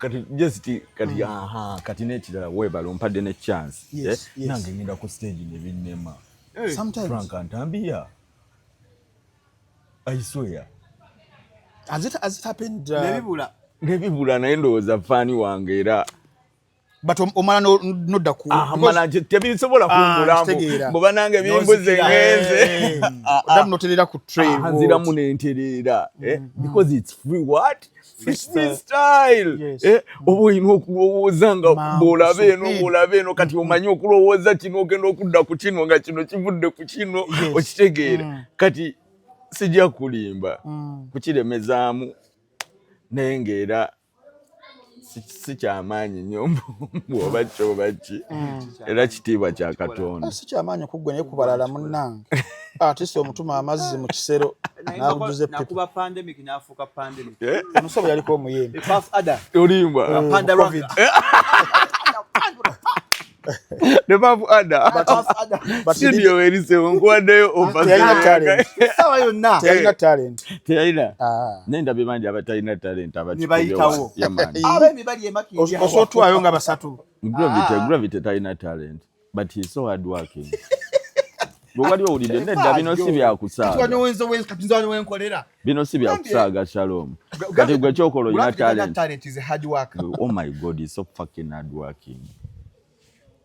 Kati just kati, aha, kati n'ekirala, weebala ompadde ne chance. Eh, nange ngenda ku stage ne binnema. Sometimes. Frank Ntambiya, I swear. Has it happened? Nebibula. Nebibula, naye ndowooza fan wange era. But omala nodda ku Ah, mala nti tebisobola kumbula mbu kitegeera. mbu banange bimbuze, Nozikira. ngenze. Oddamu noterera ku trail. Ah, nziramu nentereera, eh, because it's free. What? It's freestyle. Eh, oba olina okulowooza nga Mangu, bw'olaba eno, speed. bw'olaba eno, kati omanyi okulowooza kino, ogenda okudda ku kino nga kino kivudde ku kino. Okitegeera? Kati sijja kulimba, kukiremezaamu, naye ng'era si kyamaanyi nnyo bw'oba ki oba ki, era kitiibwa kya Katonda. Si kyamaanyi okuggwa, naye kubalala munnange, ate si omutuma amazzi mu kisero n'abujuza eppipa. Nakuba pandemic, n'afuuka pandemic. Eh? Omusobo yaliko omuyembe. Puff Adder. Olimba. Panda. Covid. Ne Puff Adder. Puff Adder. But he Studio erisewo, nkuwaddeyo offer. Teyalina talent. Essaawa yonna. Teyalina talent. Teyalina. Ah. Naye ndabye bangi abatalina talent. Ne bayitawo. Yamani. Abeemi bali emakindi. Osobola otwayo nga basatu. Gravity, Gravity talina talent, but he's so hard working. Bwe wali owulidde nedda, bino si byakusaaga. Kati nze wano wenkolera. Bino si byakusaaga, Shalom. Kati gwe kyokola, olina talent. Talent is a hard worker. Oh my God, he's so fucking hard working.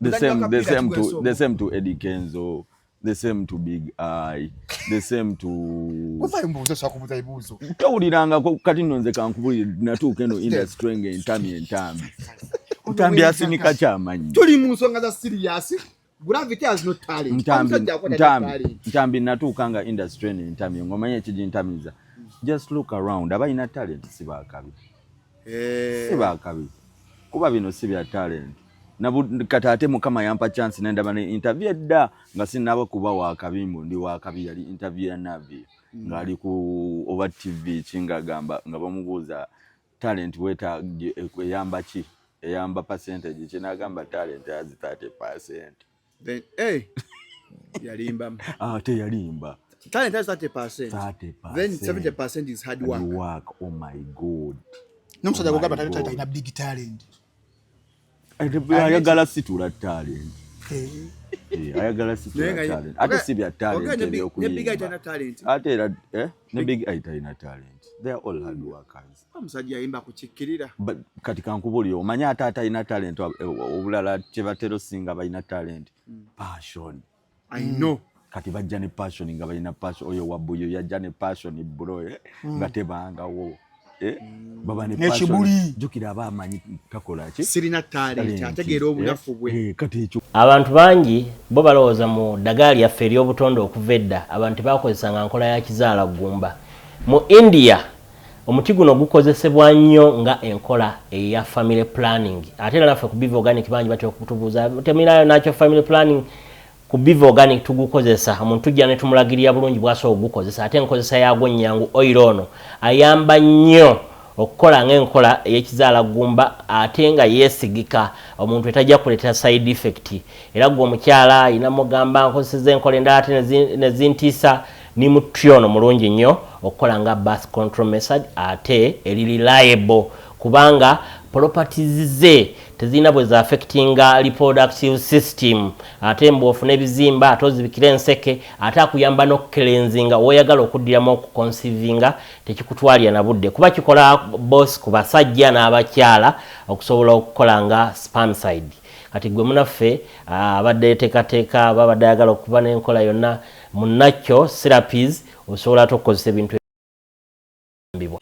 The Muzanyi same wa the kapiira same to kigwesa. The same to Eddie Kenzo, the same to Big Eye, the same to Kuvayo mbuuzo, osobola kubuuza ebibuuzo. Towulirangako. Kati nno nze kankubulire, natuuka eno industry nga entambi, entambi, ntambi asinika kyamanyi. Tuli mu nsonga za serious. Gravity has no talent. Ntambi. Omusajja akwata Ntambi. talent. Ntambi, natuuka nga industry eno entambi, ng'omanyi ekigintamiza? Just look around, abalina talent si baakabi. Si baakabi, kuba bino si bya talent. Kati ate Mukama yampa chance nendaba ne interview edda nga sinnaba kuba wakabi, mbu ndi wakabi. Yali interview ya Navi ng'ali ku oba TV ki, ng'agamba nga bamubuuza talent weta eyamba ki, eyamba percentage ki, n'agamba talent has 30%. Then, hey, yalimbamu. Ate yalimba. Talent has 30%. 30%. Then 70% is hard work. Hard work. Oh my God. N'omusajja Oh my gwogamba God. talina big talent. Ayagala situla talent. Eh. Eh, ayagala situla Naye nga talent, ate si bya talent. Okay, ne Big Eye Ebyokuyimba. talina talent. Ate era, eh, ne Big Eye talina talent. They are all hard workers. Omusajja yayimba kukikkirira. But kati kankubulire, omanyi ate atalina talent, obulala kye batera osinga balina talent, passion. I know. Kati bajja ne passion, nga balina passion. Oyo wabuyo yajja ne passion, bro, eh, nga tebangawo, eh, baba ne passion. N'ekibuli. Jjukira aba amanyi kakola ki. Sirina talent, ategeera obunafu bwe. Eh, kati ekyo Abantu bangi bo balowooza mu ddagala lyaffe ery'obutonde. Okuva edda abantu tebakozesanga nkola ya kizaala ggumba. Mu India omuti guno gukozesebwa nnyo nga enkola eya family planning. Ate era naffe ku Biva Organic bangi batera okutubuuza, temirayo nakyo family planning. Ku Biva Organic tugukozesa, omuntu tujja ne tumulagirira bulungi bwasobola okugukozesa, ate enkozesa yaagwo nnyangu. Oil ono ayamba nnyo okukola ng'enkola ey'ekizaala ggumba, ate nga yeesigika, omuntu etajja kuleetera side effect. Era gwe omukyala ayina mugamba nkozeseza enkola endala ate nezintiisa, ni muti ono mulungi nnyo okukola nga birth control method, ate eri reliable kubanga properties ze tezirina bwe zaaffectinga reproductive system. Ate mbw'ofuna ebizimba, ate ozibikira enseke, ate akuyamba n'okucleansinga. Woyagala okuddiramu okuconceivinga tekikutwalira na budde, kuba kikola both ku basajja n'abakyala okusobola okukola nga spermicide. Kati gwe munaffe abadde yeteekateeka, babadde ayagala okuba n'enkola yonna munakyo therapies, osobola ate okukozesa ebintu ebibwa.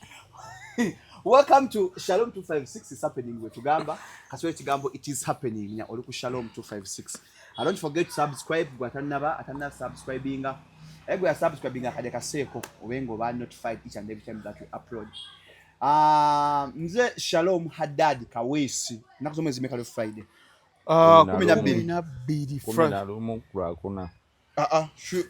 Welcome to Shalom 256. Is happening. Wetugamba kasole ekigambo "it is happening" nya oli ku Shalom 256. I don't forget to subscribe. Gwe atannaba, atanna subscribinga, naye gwe yasubscribinga akadde kaseeko obe nga oba notified each and every time that we upload. Nze Shalom Haddad Kaweesi. Ennaku z'omwezi meka? Friday. 12. 12. 11 Lwakuna. Ah, ah, Fe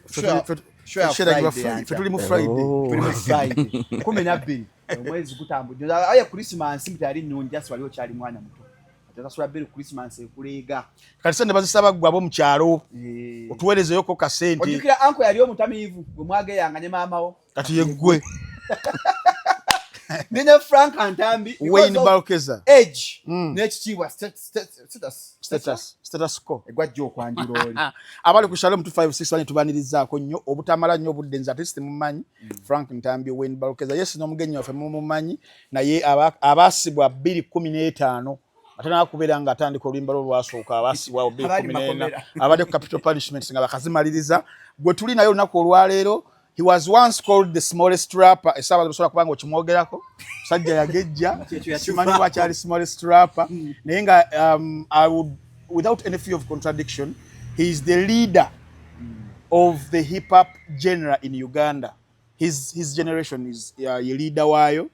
tuli mu Friday. Oh. Tuli mu Friday 12, omwezi gutambudde. Aye Christmas mutali nnungi, asi waliwo kyali mwana muto atasasula bill, Christmas ekuleega. Kati sente bazisaba gwe ab'omukyalo Eh. otuweerezeyoko kasente. Ojjukira anko yali omutamiivu gwe mwageyanga ne maama wo? Kati yeggwe. Nina Frank Ntambi. Wayne Balkeza. Age. N'ekitiibwa status. Status. Status quo. Egwajja okwanjula oli. Abali ku Shalom 256 bani tubanirizaako nnyo obutamala nnyo obudde, nze artist mumanyi Frank Ntambi Wayne Balkeza. Yes, n'omugenyi waffe mumumanyi, naye abaasibwa 2015 ate nakubeera nga atandika oluyimba lwe olwasooka, abaasibwawo 2014, abadde ku capital punishment nga bakazimaliriza. Gwe tuli naye olunaku olwaleero, he was once called the smallest rapper. Essaawa zosobola kubanga okimwogerako, musajja yagejja, simanyi lwakyali smallest rapper, naye nga I would, without any fear of contradiction, he is the leader of the hip hop genre in Uganda. His generation is ye leader waayo.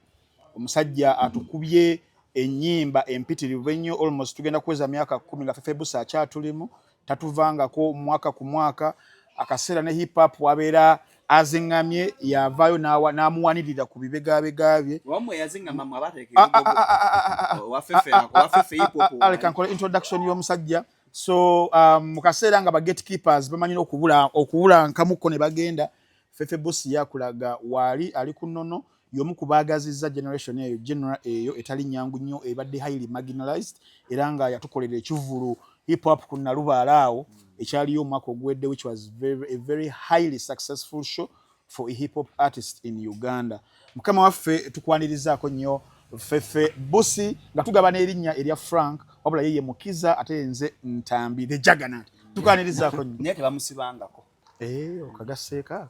Omusajja atukubye ennyimba empitirivu ennyo. Almost tugenda kuweza myaka 10 nga Fefe Busi akyatulimu, tatuvangako mwaka ku mwaka. Akaseera ne hip hop wabeera aziŋŋamye, yavaayo n'amuwanirira ku bibegabega bye. Wamwe yaziŋŋama mwe abateeka Ah, ah, ebigogo. ah, ah, ah, ah, ah. Wafefe wafefe hip hop. Aleka nkole introduction y'omusajja. So mu kaseera nga ba gatekeepers bamanyi okubulankamuko ne bagenda, Fefe Busi yakulaga waali ali ku nnono y'omu ku baagazizza generation eyo, genre eyo etali nyangu nnyo, ebadde highly marginalized, era nga yatukolera ekivvulu hip hop ku Nalubaale awo ekyaliyo omwaka oguwedde, which was a very highly successful show for a hip hop artist in Uganda. Mukama waffe, tukwanirizaako nnyo Fefe Busi, nga tugabana erinnya erya Frank, wabula ye ye Mukiza, ate nze Ntambi the Juggernaut. Tukwanirizaako nnyo. Naye tebamusibangako. Eh, okagaseeka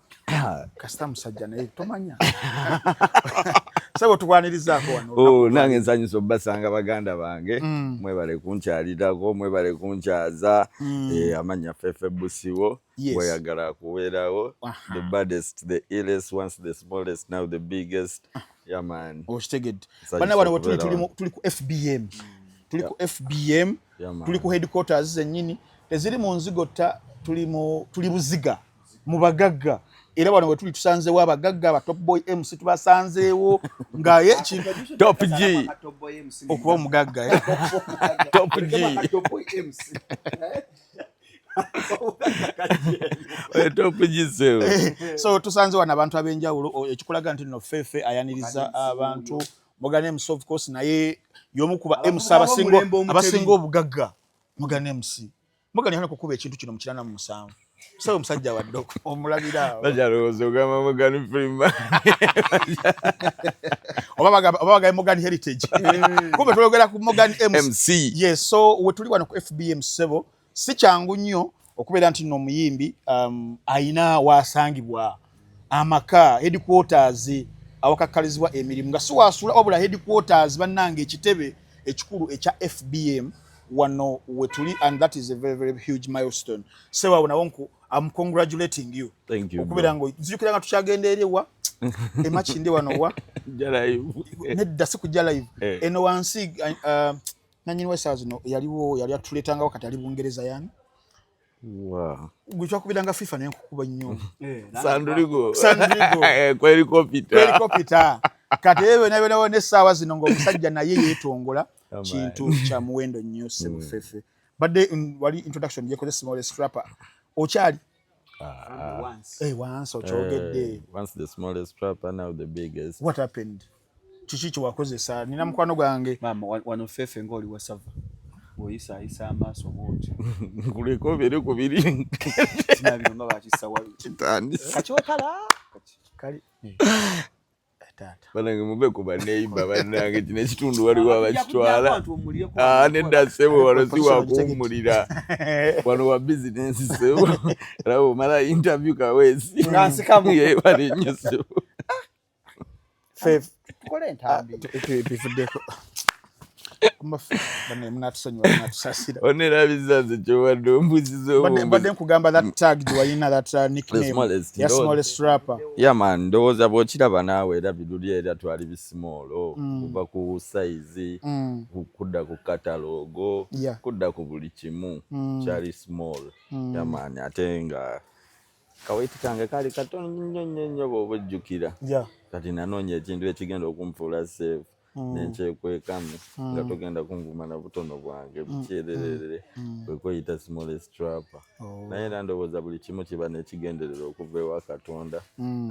kasita musajja, naye tomanya sebo. Tukwanirizaako wano. Oh, nange nsanyusa obbasanga baganda bange. Mwebale kunkyalirako, mwebale kunkyaza. Eh, amannya Fefe Busiwo. Bweyagala kubeerawo the baddest, the illest, once the smallest, now the biggest. Yeah, man. Okitegedde? Nsanyusa Bana wano wetuli okubeera wano. tuli ku FBM, tuli ku FBM. Yeah, man. Tuli ku headquarters zennyini, teziri mu nzigotta, tuli Buziga mu bagagga. Era wano wetuli tusanzeewo abagagga, aba Top Boy MC tubasanzeewo nga ye Top G. Okuba omugagga, eh? Top G. Top Boy MC. Top G sebo. So tusanze wano abantu ab'enjawulo, ekikulaga nti nno Fefe ayaniriza abantu. Morgan MC, of course, naye y'omu ku ba MC Abavubuka b'omulembe omutebi. Abasinga obugagga. Morgan MC, Morgan yalina kukuba ekintu kino mu 97. So omusajja wadde omulabira awo. Bakyalowooza ogamba Morgan Freeman. Oba bagabe Morgan Heritage, kumbe twogera ku Morgan MC. MC. Yes, so wetuli wano ku FBM sebo, si kyangu nnyo okubeera nti nno omuyimbi ayina wasangibwa amaka, headquarters, awakakkalizibwa emirimu, nga si wasula wabula headquarters. Bannange, ekitebe ekikulu ekya FBM wano wetuli, and that is a very, very huge milestone. Sewawo nawo nku I'm congratulating you. Thank you, okubeera nga nzijukira nga tukyagenda eri ewa emakinde wano wa Jja live. Nedda, si kujja live. Eh. Eno wansi, nanyini w'essaawa zino yaliwo, yali atuleetangawo, kati ali Bungereza yani. Wow. Gwe twakubiranga FIFA naye nkukuba nnyo. Sandrigo. Sandrigo. Ku helicopter. Helicopter. Kati ebyo byonna byonna byonna essaawa zino ng'omusajja naye yeetongola, Come kintu kya muwendo nnyo. Ssebo Fefe, badde wali introduction gyekoze, smallest rapper okyali. Eh, wansi okyogedde. Eh, once the smallest rapper, now the biggest. What happened? Kiki kyewakozesa? Nina mukwano gwange. Maama, wano Fefe ng'oli wasava bw'oyisaayisa amaaso bw'otyo. Nkuleko biri ku biri. Sinabino nga bakissa wali. Kitandise. Kakyotala. Kali taata. Banange, mube ku baneiba bannange, kino ekitundu waliwo abakitwala. Ah, Ah, nedda ssebo, wano si wakuwummulira, wano wa bizinensi ssebo. Era bwomala interview kaweesi. Nansikamu. Yeebale nnyo ssebo. Fefe. Tukole entambi. Bivuddeko. Bane munatusonyiwa, munatusasira. Onerabiza nze kyobadde ombuziza. Mbadde nkugamba that tag gye walina, that nickname smallest, ya ndowooza. smallest rapper. Yeah man, ndowooza bw'okiraba naawe era biruli era twali bi small, kuva ku size, kudda ku catalogue, kudda ku buli kimu kyali small. Yeah man, ate nga ka weight kange kali katono nnyo nnyo nnyo bw'oba ojjukira. Kati nanoonya ekintu ekigenda okunfuula safe. Nenkyekwekamu nga togenda kunvuma na butono bwange bikyererere kwekweyita smallest rapper. Oh. Naye era ndowooza buli kimu kiba n'ekigendererwa okuva ewa Katonda.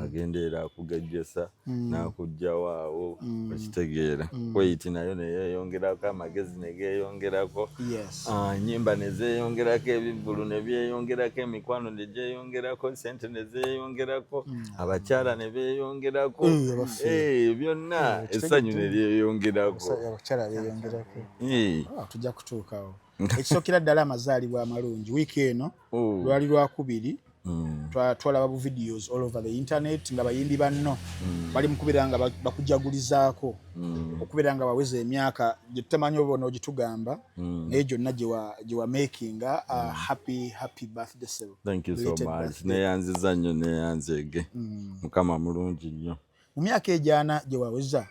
Agenda era akugejjesa n'akuggyawo awo, okitegeera. Kweyiti nayo neyeeyongerako, amagezi ne geeyongerako. Yes. Ah, ennyimba ne zeeyongerako, ebivvulu ne byeyongerako, emikwano ne gyeyongerako, sente ne zeeyongerako, abakyala ne beeyongerako. Eh, abaffe. Eh, byonna essanyu ne lyeyongerako. Abakyala beeyongerako. Eh. Ah, tujja kutuukawo. Ekisookera ddala, amazaalibwa amalungi. Wiiki eno Oh. lwali lwakubiri, twalaba bu videos all over the internet nga bayimbi banno bali mu kubeera nga bakujagulizaako okubeera nga baweza emyaka gye tutamanyi oba onoogitugamba, naye gyonna gye wa makinga. Happy, happy birthday, sir. Thank you so Belated much. birthday. Neyanziza nnyo, neyanzeege. Mukama mulungi nnyo. Mu myaka egyana gye waweza.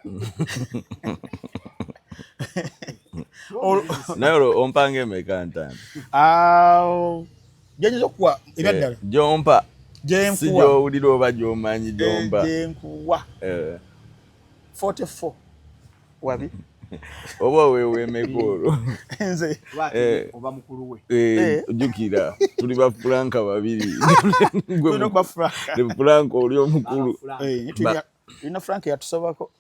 Naye olwo ompanga emeka, ntaano? Ah, gyenyinza okuwa ebyaddala. Eh, gyompa. Si Gyenkuwa. gyowulira oba gyomanyi, gyompa. Gyenkuwa. Eh, 44 wabi. Oba weweemeka olwo. Nze? Lwaki Eh. oba mukulu we? Eh, jjukira tuli ba Franka babiri. Gwe Tulina okuba Franka. Ne Franka oli omukulu. Frank. Eh, naye tulina Frank yatusobako.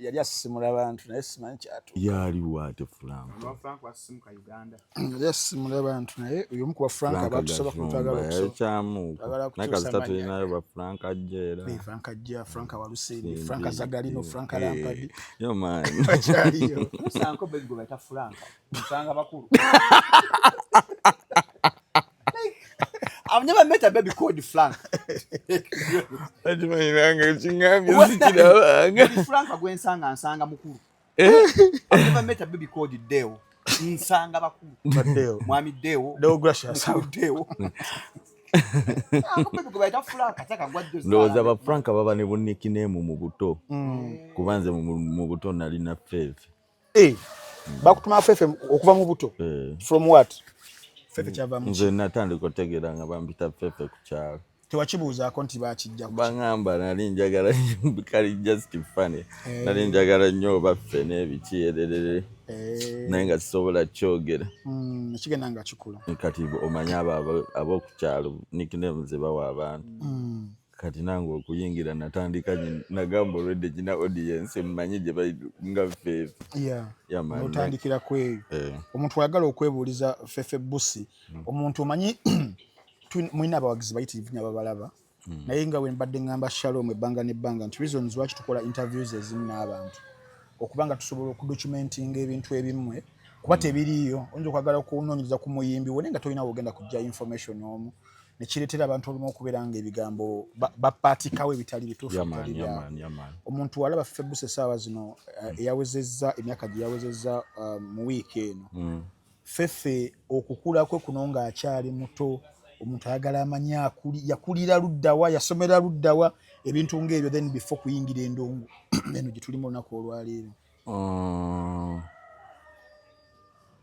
Yali asisimula abantu, naye simanyi kyatu. Yaliwo ate Franka? Oba Frank wasisimuka Uganda. Yali asisimula abantu, naye oyo omu ku ba Frank Franka abatusobako. Twagala Gashumba yakyamuuko. Twagala Naye kukyusa kasita amannya. tulinayo ba Franka ajja era. Eh, Frank ajja, Frank Walusimbi, Frank Zagalino, Frank Lampard. Yo man. Bakyaliyo. Musanko baby gwe bayita Frank. Musanga bakulu. Like, I've never met a baby called Frank. Akimanyi nange kiŋŋambye sikirabanga. Buli Frank gwe nsanga, nsanga mukulu. I've never met a baby called Deo. Nsanga bakulu. Baddeyo. Mwami Deo. Deo Gracious. Mukulu Deo. Ako baby gwe bayita Frank ataka gwadde. Ndowooza ba Franka baba ne bu nickname mu buto, kuba nze mu buto nalina Fefe. Eh, bakutuma Fefe okuva mu buto? Eh. From what? Fefe kyava mu? Nze natandika otegeera nga bampita Fefe ku kyalo. Tewakibuuzaako nti bakijja ku? Baŋŋamba nali njagala, kali just funny, nali njagala nnyo oba ffe n'ebiki ererere, naye nga sisobola kyogera. Ekigenda nga kikula. Kati omanyi abo ab'oku kyalo nickname ze bawa abantu. Kati nange okuyingira natandika nagamba olwedde gina audience mmanyi gye bali nga Fefe. Yeah, man. Notandikira ku eyo. Eh. Omuntu ayagala okwebuuliza Fefe Busi, omuntu omanyi mulina abawagizi bayitirivu nnyo ababalaba, naye nga bwe mbadde ŋŋamba Shalom ebbanga n'ebbanga nti reasons lwaki tukola interviews ezimu n'abantu okuba nga tusobola okudocumentinga ebintu ebimwe, kuba tebiriiyo. Oyinza okwagala okunoonyereza ku muyimbi wo, naye nga tolina wogenda kujja information omu, nekireetera abantu olumu okubeera nga ebigambo bapaatikawo ebitali bituufu, Yeah, man, ebitali yeah, byabwe. man, yeah, man. Omuntu walaba Fefe Busi essaawa zino, eyawezezza emyaka gye yawezezza mu wiiki eno, Fefe okukula kwe kuno ng'akyali muto, omuntu ayagala amanye yakulira luddawa, yasomera luddawa, ebintu ng'ebyo, then before kuyingira endongo eno gye tulimu olunaku olwaleero.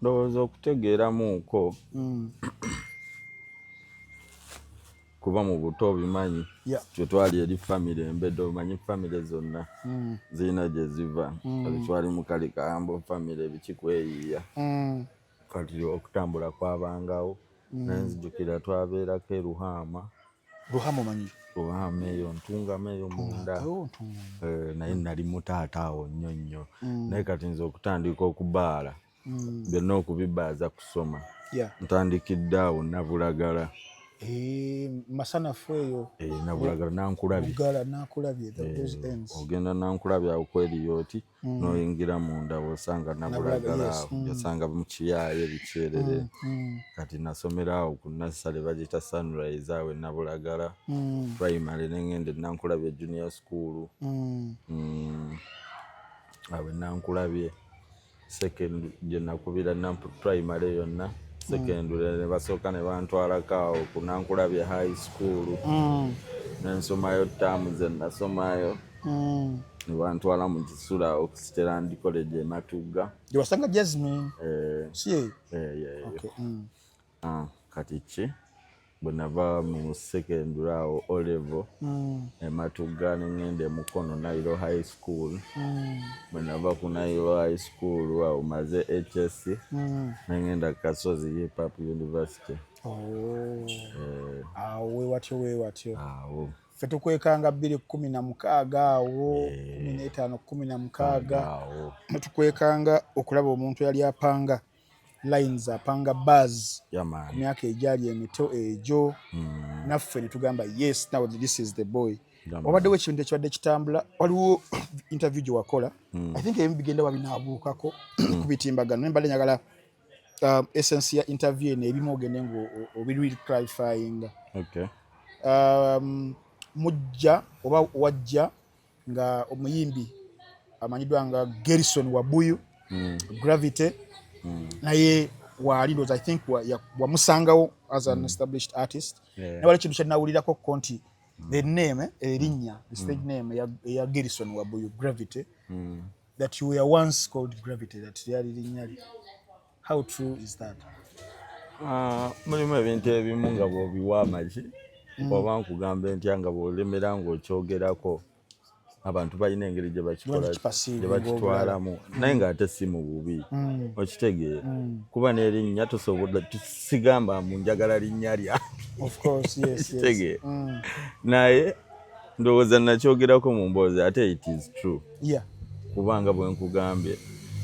Ndowooza okutegeeramuuko, kuba mu buto obimanyi, twetwali eri famire embedde, omanyi famire zonna zirina gye ziva. Kati twali mu kali kambo famire biki kweyiiya. Kati okutambula kwabangawo, naye nzijukira twabeerako e Ruhama. Ruhama omanyi? Ruhama eyo Ntungama eyo munda. Oh, Ntungamo. Eh, naye nali mutaata awo nnyo nnyo, naye kati nze okutandika okubaala byonna okubibaaza kusoma, ntandikidde awo Nabulagala. Eh, masanafu eyo. Eh, Nabulagala, Nankulabye. Bugala, Nakulabye, those ends. Ogenda Nankulabye awo kweriyooti, noyingira munda osanga Nabulagala. Awo yasanga mukiyaayo ebikyerere. Kati nasomera awo ku nassale bagiyita Sunrise awo e Nabulagala primary, nengenda e Nankulabye junior school. Awo e Nankulabye second gye nakubira primary yonna, secondary ne basooka ne bantwalako awo ku Nankulabye high school, nensomayo taamu ze nasomayo, ne bantwala mu kisula awo ku Sterand College e Matugga. Gye wasanga Jasmine? Eh, Si yeyo? eh, yeeyo. Okay. Ah, kati ki Bwe nava mu secondary awo, O level e Matugga, ne ŋŋenda e Mukono, Nile High School. Bwe nava ku Nile High School awo, maze HS, ne ŋŋenda Kasozi Hip Hop University. Oh. Eh. Awo wewatyo wewatyo. Awo. Ffe tukwekanga 2016 awo, 15, 16. Awo. Tukwekanga okulaba omuntu eyali apanga lines, apanga bars Yeah ku man. myaka egyali emito egyo, naffe ne tugamba, "Yes, now this is the boy." Yeah man. Wabaddewo ekintu ekibadde kitambula, waliwo interview gye wakola. I think ebimu bigenda wabinaabuukako ku bitimbagano, naye mbadde njagala essence ya interview eno, ebimu ogende nga obireclarifyinga. Okay. Mujja oba wajja nga omuyimbi amanyiddwa nga Gerson Wabuyu, Gravity, naye waali ndowooza, I think wamusangawo as an established artist. Naye wali ekintu kyenawulirako ko nti the name, erinnya, the stage name eya Gerson Wabuyu Gravity, that you were once called Gravity, that lyali linnya lye. How true is that? Ah, mulimu ebintu ebimu nga bw'obiwa amagi, oba nkugamba ntya, nga bw'olemera ng'okyogerako, abantu balina engeri gye bakikola, Bakiperceive gye bakitwalamu, naye ng'ate si mu bubi, okitegeera? Kuba n'erinnya tosobola, sigamba mbu njagala linnya lyange. Of course, yes. Kitegeera? Naye ndowooza nakyogerako mu mboozi, ate it is true, kubanga bwe nkugambye,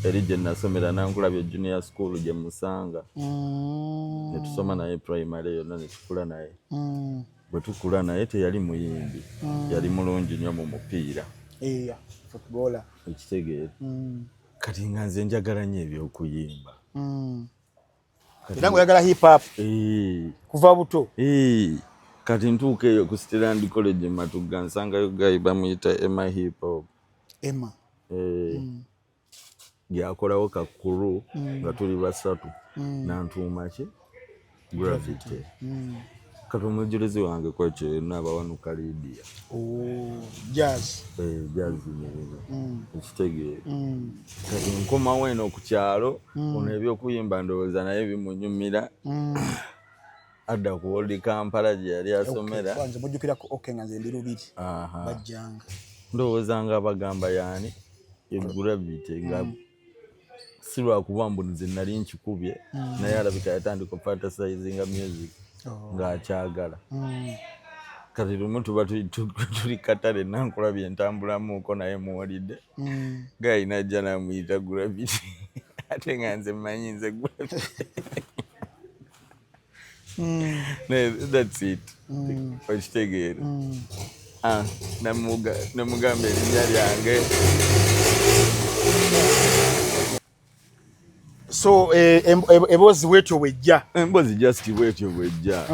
eri gye nasomera Nankulabye Junior School, gye musanga ne tusoma naye primary yonna, ne tukula naye. Bwe tukula naye, teyali muyimbi, yali mulungi nnyo mu mupiira. Yeah, footballer. Ekitegeera? Kati nga nze njagala nnyo ebyokuyimba. Era ngaoyagala hip hop kuva buto. Eh, kati ntuuka eyo ku Stand College Matugga, nsangayo guy bamuyita Emma Hip Hop. Emma. Eh, yakolawo kakuru nga tuli basatu, nantuuma ki Gravity. Kati omujulizi wange kwekyo nabawanuka Lidia. Oh, jazz. Eh, jazz nyerere, ekitegeera? Kati nkomawo eno ku kyalo, ono ebyokuyimba ndowooza naye bimunyumira, adda ku Old Kampala gye yali asomera. Okay, nze mujjukirako, okay, nga nze ndi Lubiri. Aha. Bajjanga. Ndowooza nga bagamba yaani Gravity, nga si lwakuba mbu nze nali nkikubye, naye alabika yatandika fantasizing music ng'akyagala. Kati lumu tuba tuli katale Nankulabye, ntambulamuuko naye muwulidde, guy najja namuyita Gravity, ate nga nze mmanyi nze Gravity. Naye that's it, okitegeera? Ah, namugamba erinnya lyange. So emboozi bwetyo bwejja. Emboozi just bwetyo bwejja.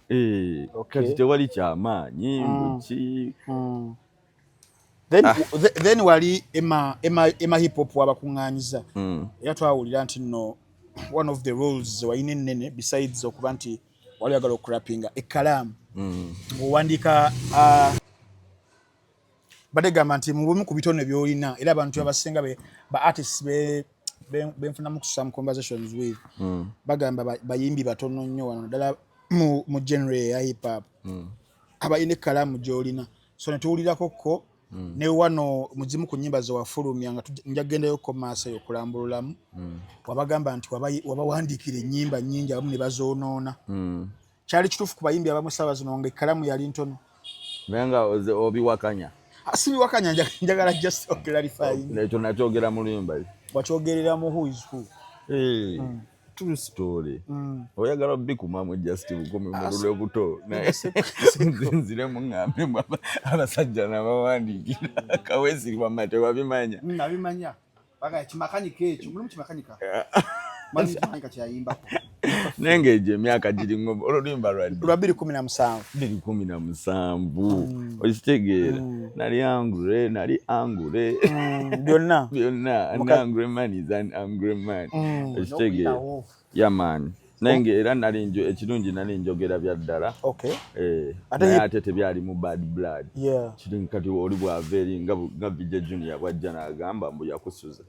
Eh, kati tewali kyamaanyi mbuki. Then wali Emma Hip Hop wabakuŋŋaanyiza, era twawulira nti nno one of the roles walina ennene, besides okuba nti wali oyagala okurapinga, ekkalaamu ng'owandiika, badde gamba nti mu bumu ku bitone by'olina, era abantu abasinga ba artists benfunamu ku some conversations with, bagamba bayimbi batono nnyo wano ddala mu genre eya hip hop abalina ekkalaamu gy'olina. So ne tuwulirako ko ne wano mu zimu ku nnyimba ze wafulumya, nga nja kugendayoko mu maaso eyo okulambululamu, wabagamba nti wabawandiikira ennyimba nnyingi, abamu ne bazoonoona. Kyali kituufu ku bayimbi abamu essaawa zino nga ekkalaamu yali ntono? Naye nga obiwakanya? Ah, sibiwakanya, njagala just clarifying. Ekyo nakyogera mu luyimba. Wakyogerera mu Who Is Who. Eh, true story. Oyagala obikumamu just bukumi mu lulwe buto, naye nziremu ŋŋambe mbu abasajja nabawandiikira Kaweesi, wamma tewabimanya. Nabimanya. Baga kimakanika ekyo, mulimu kimakanika. Manyi kimakanika kyayimbako. Naye ng'egyo emyaka giringo, oluluyimba lwadde? Lwa 2017. 2017, okitegeera? Nali angry, nali angry. Byonna. Byonna. An angry man is an angry man, okitegeera? N'okuyitawo. Yeah man, naye ngaera nali ekirungi nali njogera bya ddala. Eh, naye ate tebyali mu bad blood. Kiri kati oli bw'ava eri nga VJ Junior bwajja n'agamba mbu yakusuza.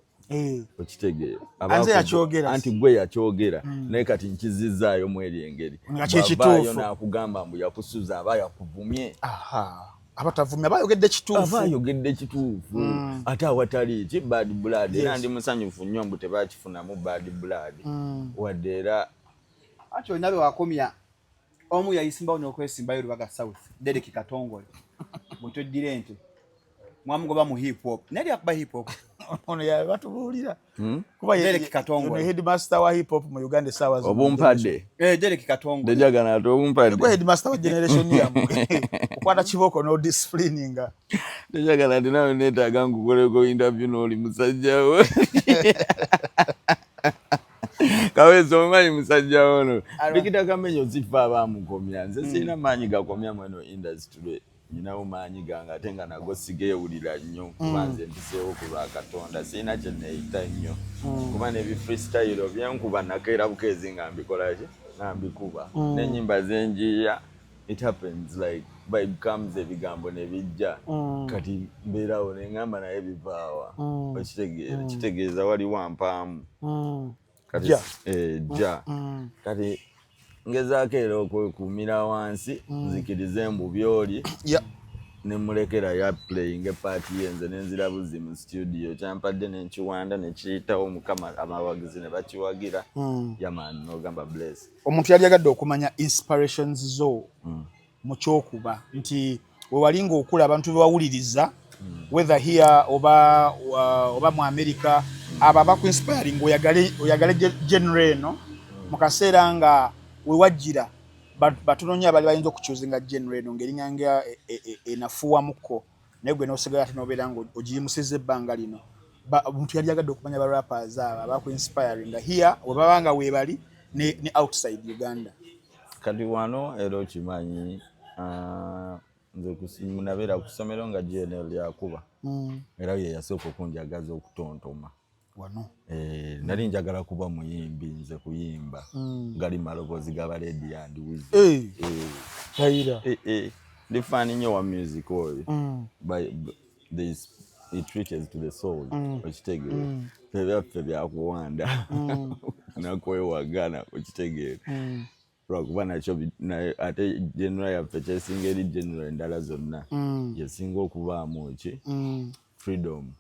Okitegeera? Anze yakyogera. Anti gwe yakyogera, naye kati nkizizaayo mu eri engeri. Nga kye kituufu. Bw'avaayo n'akugamba mbu yakusuza, aba yakuvumye. Aha, abatavumye abayogedde kituufu. Aba ayogedde kituufu, ate awatali ki bad blood. Era ndi musanyufu nnyo mbu tebakifunamu bad blood, wadde era Anti olina be wakomya, omu yayisimbawo n'okwesimbayo Lubaga South, Derek Katongole, bwetoddira ente mwamugoba mu hip hop, naye lyakuba hip hop. Ono yabatubuulira kuba Derek Katongole. ono headmaster wa hip hop mu Uganda essaawa zino. Obumpadde. Eh, Derek Katongole. Dejagana ate obumpadde. Gwe headmaster wa generation yammwe, okwata kibooko n'odisciplininga. Dejagana ati nawe neetaaga nkukoleko interview n'oli musajja we Kaweesa. Omumanyi musajja ono Bikita Kamenyo? Sifa abamukomya, nze sirina maanyi gakomya mweno industry. Nyinawo maanyi gange, ate nga nago sigeewulira nnyo, kuba nze mpiseewo ku lwa Katonda. Sirina kye neeyita nnyo, kuba nebi freestyle byenkuba nakeera bukeezi nga mbikolaki, nga mbikuba n'ennyimba zenjiya. It happens like vibe comes, ebigambo ne bijja. Kati mbeerawo neŋŋamba naye bivaawa? Okitegeera? Kitegeeza waliwo ampaamu. Kati Ja. eh, ja kati ngezaako era okwekuumira wansi, nzikirize mbu byoli nemulekera ya playing part ye, nze nenzira buzi mu studio kyampadde nenkiwanda nekiyitawo, Mukama abawagizi ne bakiwagira. Yeah man, nogamba bless. Omuntu yali yagadde okumanya inspirations zo mu kyokuba nti wewali ng'okula, abantu bewawuliriza, whether here oba mu America, abo abakuinspiring oyagale genre eno mu kaseera nga wewajjira batono nnyo abali bayinza okuchoosinga genre eno ng'eringa nga enafuwamuko, naye gwe n'osigala ate n'obeera nga ogiyimusizza ebbanga lino. Omuntu yali yagadde okumanya ba rappers abo abakuinspiringa here, webaba nga weebali ne outside Uganda. Kati wano era okimanyi, nze nabeera ku ssomero nga GNL yakuba, era ye yasooka okunjagaza okutontoma. Wano. Eh, nali njagala kuba muyimbi, nze kuyimba gali maloboozi g'aba Radio and Weasel. Eh. Eh, Tayira. Eh, eh, ndi fan nnyo wa music oyo. It reaches to the soul. Okitegeera? Ffe byaffe byakuwanda nakwewagana, okitegeera? Lwakuba nakyo naye ate genre yaffe kyesinga eri genre endala zonna, yesinga okubaamu ki freedom.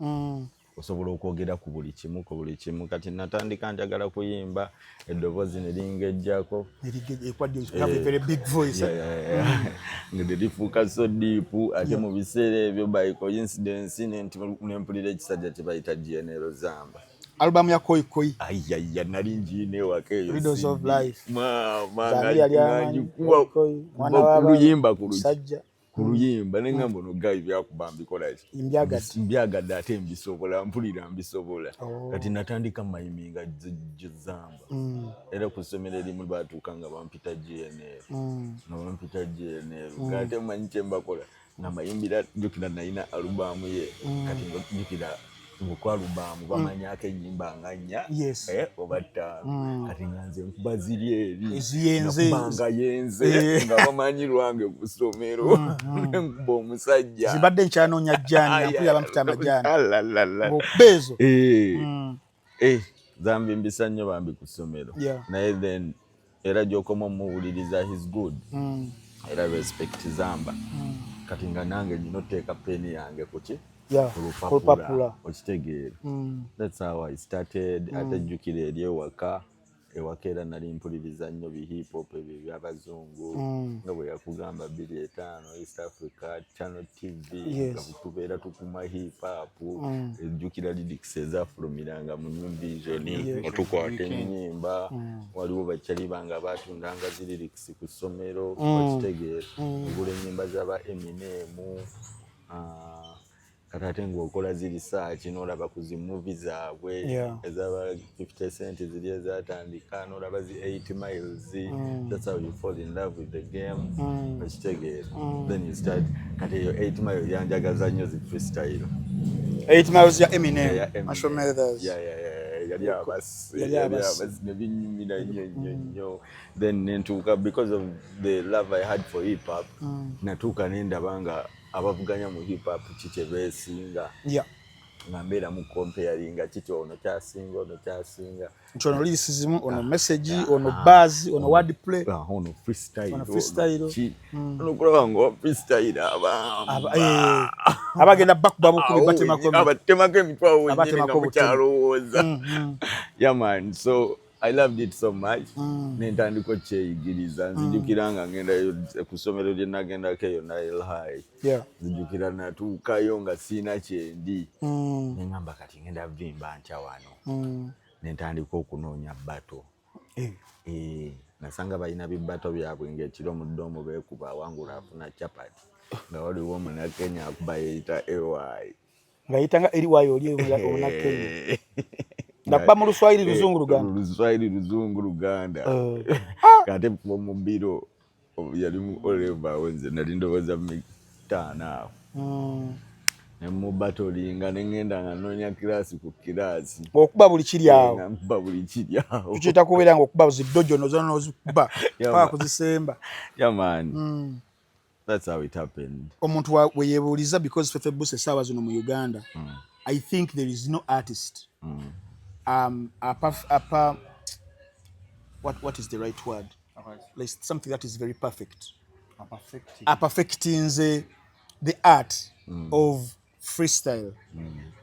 Osobola okwogera ku buli kimu, ku buli kimu. Kati natandika njagala kuyimba, eddoboozi ne lingejjako. Very big voice. Yeah. Nga telifuuka so deep. Ate mu biseera ebyo, by coincidence, nempulira ekisajja kye bayita GNL Zamba. Album ya Koi Koi. Ayaya, nali ngiina ewaka eyo. Riddles of CD. Life. Maama, Zani yali nga amanyi, ngikuba Koi Koi, mwana kuba ku wa luyimba ku musajja. Ku luyimba neŋŋamba ono gayi byakuba mbikola ki? Mbyagadde. Mbyagadde, ate mbisobola, mpulira mbisobola. Oh. Kati natandika miminga Zamba. Era ku ssomero erimu batuuka nga bampita GNL, nga bampita GNL, ngaate manyi kyembakola, nga mayimbira. Jjukira nalina alubamu ye. Kati nga jjukira ng'oku alubamu bamanyako ennyimba nga nnya oba ttaano. Kati nga nze nkuba ziri eri Eziyenze. nakubanga yenze nga bamanyi lwange ku ssomero, nkuba omusajja. Zibadde nkyanoonya jjaani, ampulira bampita amajaani. Alalala. Ng'okuba ezo. Eh. Eh, zambimbisa nnyo bambi ku ssomero. Naye then era gy'okoma omuwuliriza, he's good. Era respect Zamba. Kati nga nange nyina oteeka peni yange kuki? Ku Ku lupapula. lupapula, okitegeera? That's how I started. Ate jjukira eri ewaka, ewaka era nali mpuliriza nnyo bi hip hop ebyo ebyabazungu, nga bwe yakugamba 2005, East Africa Channel TV, nga tubeera tukuma hip hop. Ejjukira lyrics ezafulumiranga mu New Vision, nga tukwata ennyimba. Waliwo bakyali bange abatundanga zi lyrics ku ssomero, okitegeera? Ogula ennyimba z'aba Eminem. Ah, kati ate ng'okola zi research n'olaba ku zi movie zaabwe ezaba 50 Cent ziri ezatandika, n'olaba zi 8 Miles. That's how you fall in love with the game, okitegeera? Then you start. Kati eyo 8 Mile yanjagaza nnyo zi freestyle. 8 Miles ya Eminem. Yeah. Marshall Mathers. Yeah, yali abasi. Yali yali abasi. Abasi nebinyumira nnyo nnyo nnyo. Then nentuuka, because of the love I had for hip hop, natuuka nendaba nga abavuganya mu hip hop ki kye beesinga. Nga mbeera mu comparinga kiki ono kyasinga, ono kyasinga. Nti ono lyricism, ono message, ono bars, ono word play. Ah, ono freestyle. Ono freestyle. Ki ono kulaba nga freestyle aba abagenda bakuba bukubi, batemako. Abatemako emitwe awo wennyini nga Abatemako butemu. mukyalowooza. Yeah man, so I loved it so much, nentandika okyeyigiriza. Nzijukira nga ngendayo ku ssomero lye nagendako eyo, Nile High. Nzijukira natuukayo nga siina kyendi, neŋŋamba, "Kati ngenda vimba ntya wano?" Nentandika okunoonya battle. Eh, nasanga balina bi battle byabwe ng'ekiro mu dorm beekuba, awangula afuna chapati, nga waliwo omunakenya akuba yeeyita AY. Nga yitanga eriwayo oli omunakenya ngakuba mu Luswayiri, Luzungu, Luganda? Luswayiri, Luzungu, Luganda. Kate mu biro yali mu O level awo, nze nali ndowooza mitaano awo. Nemubattlinga, neŋŋenda nga noonya class ku class. Ng'okuba buli kiri awo. Nga nkuba buli kiri awo. Tukiyita kubeera nga okuba zi dojo nozo nozikuba paka kuzisemba. Yeah man, that's how it happened. Omuntu we yeebuuliza, because Fefe Busi essaawa zino mu Uganda, I think there is no artist apa, what is the right word, like something that is very perfect, aperfectinze the art of freestyle.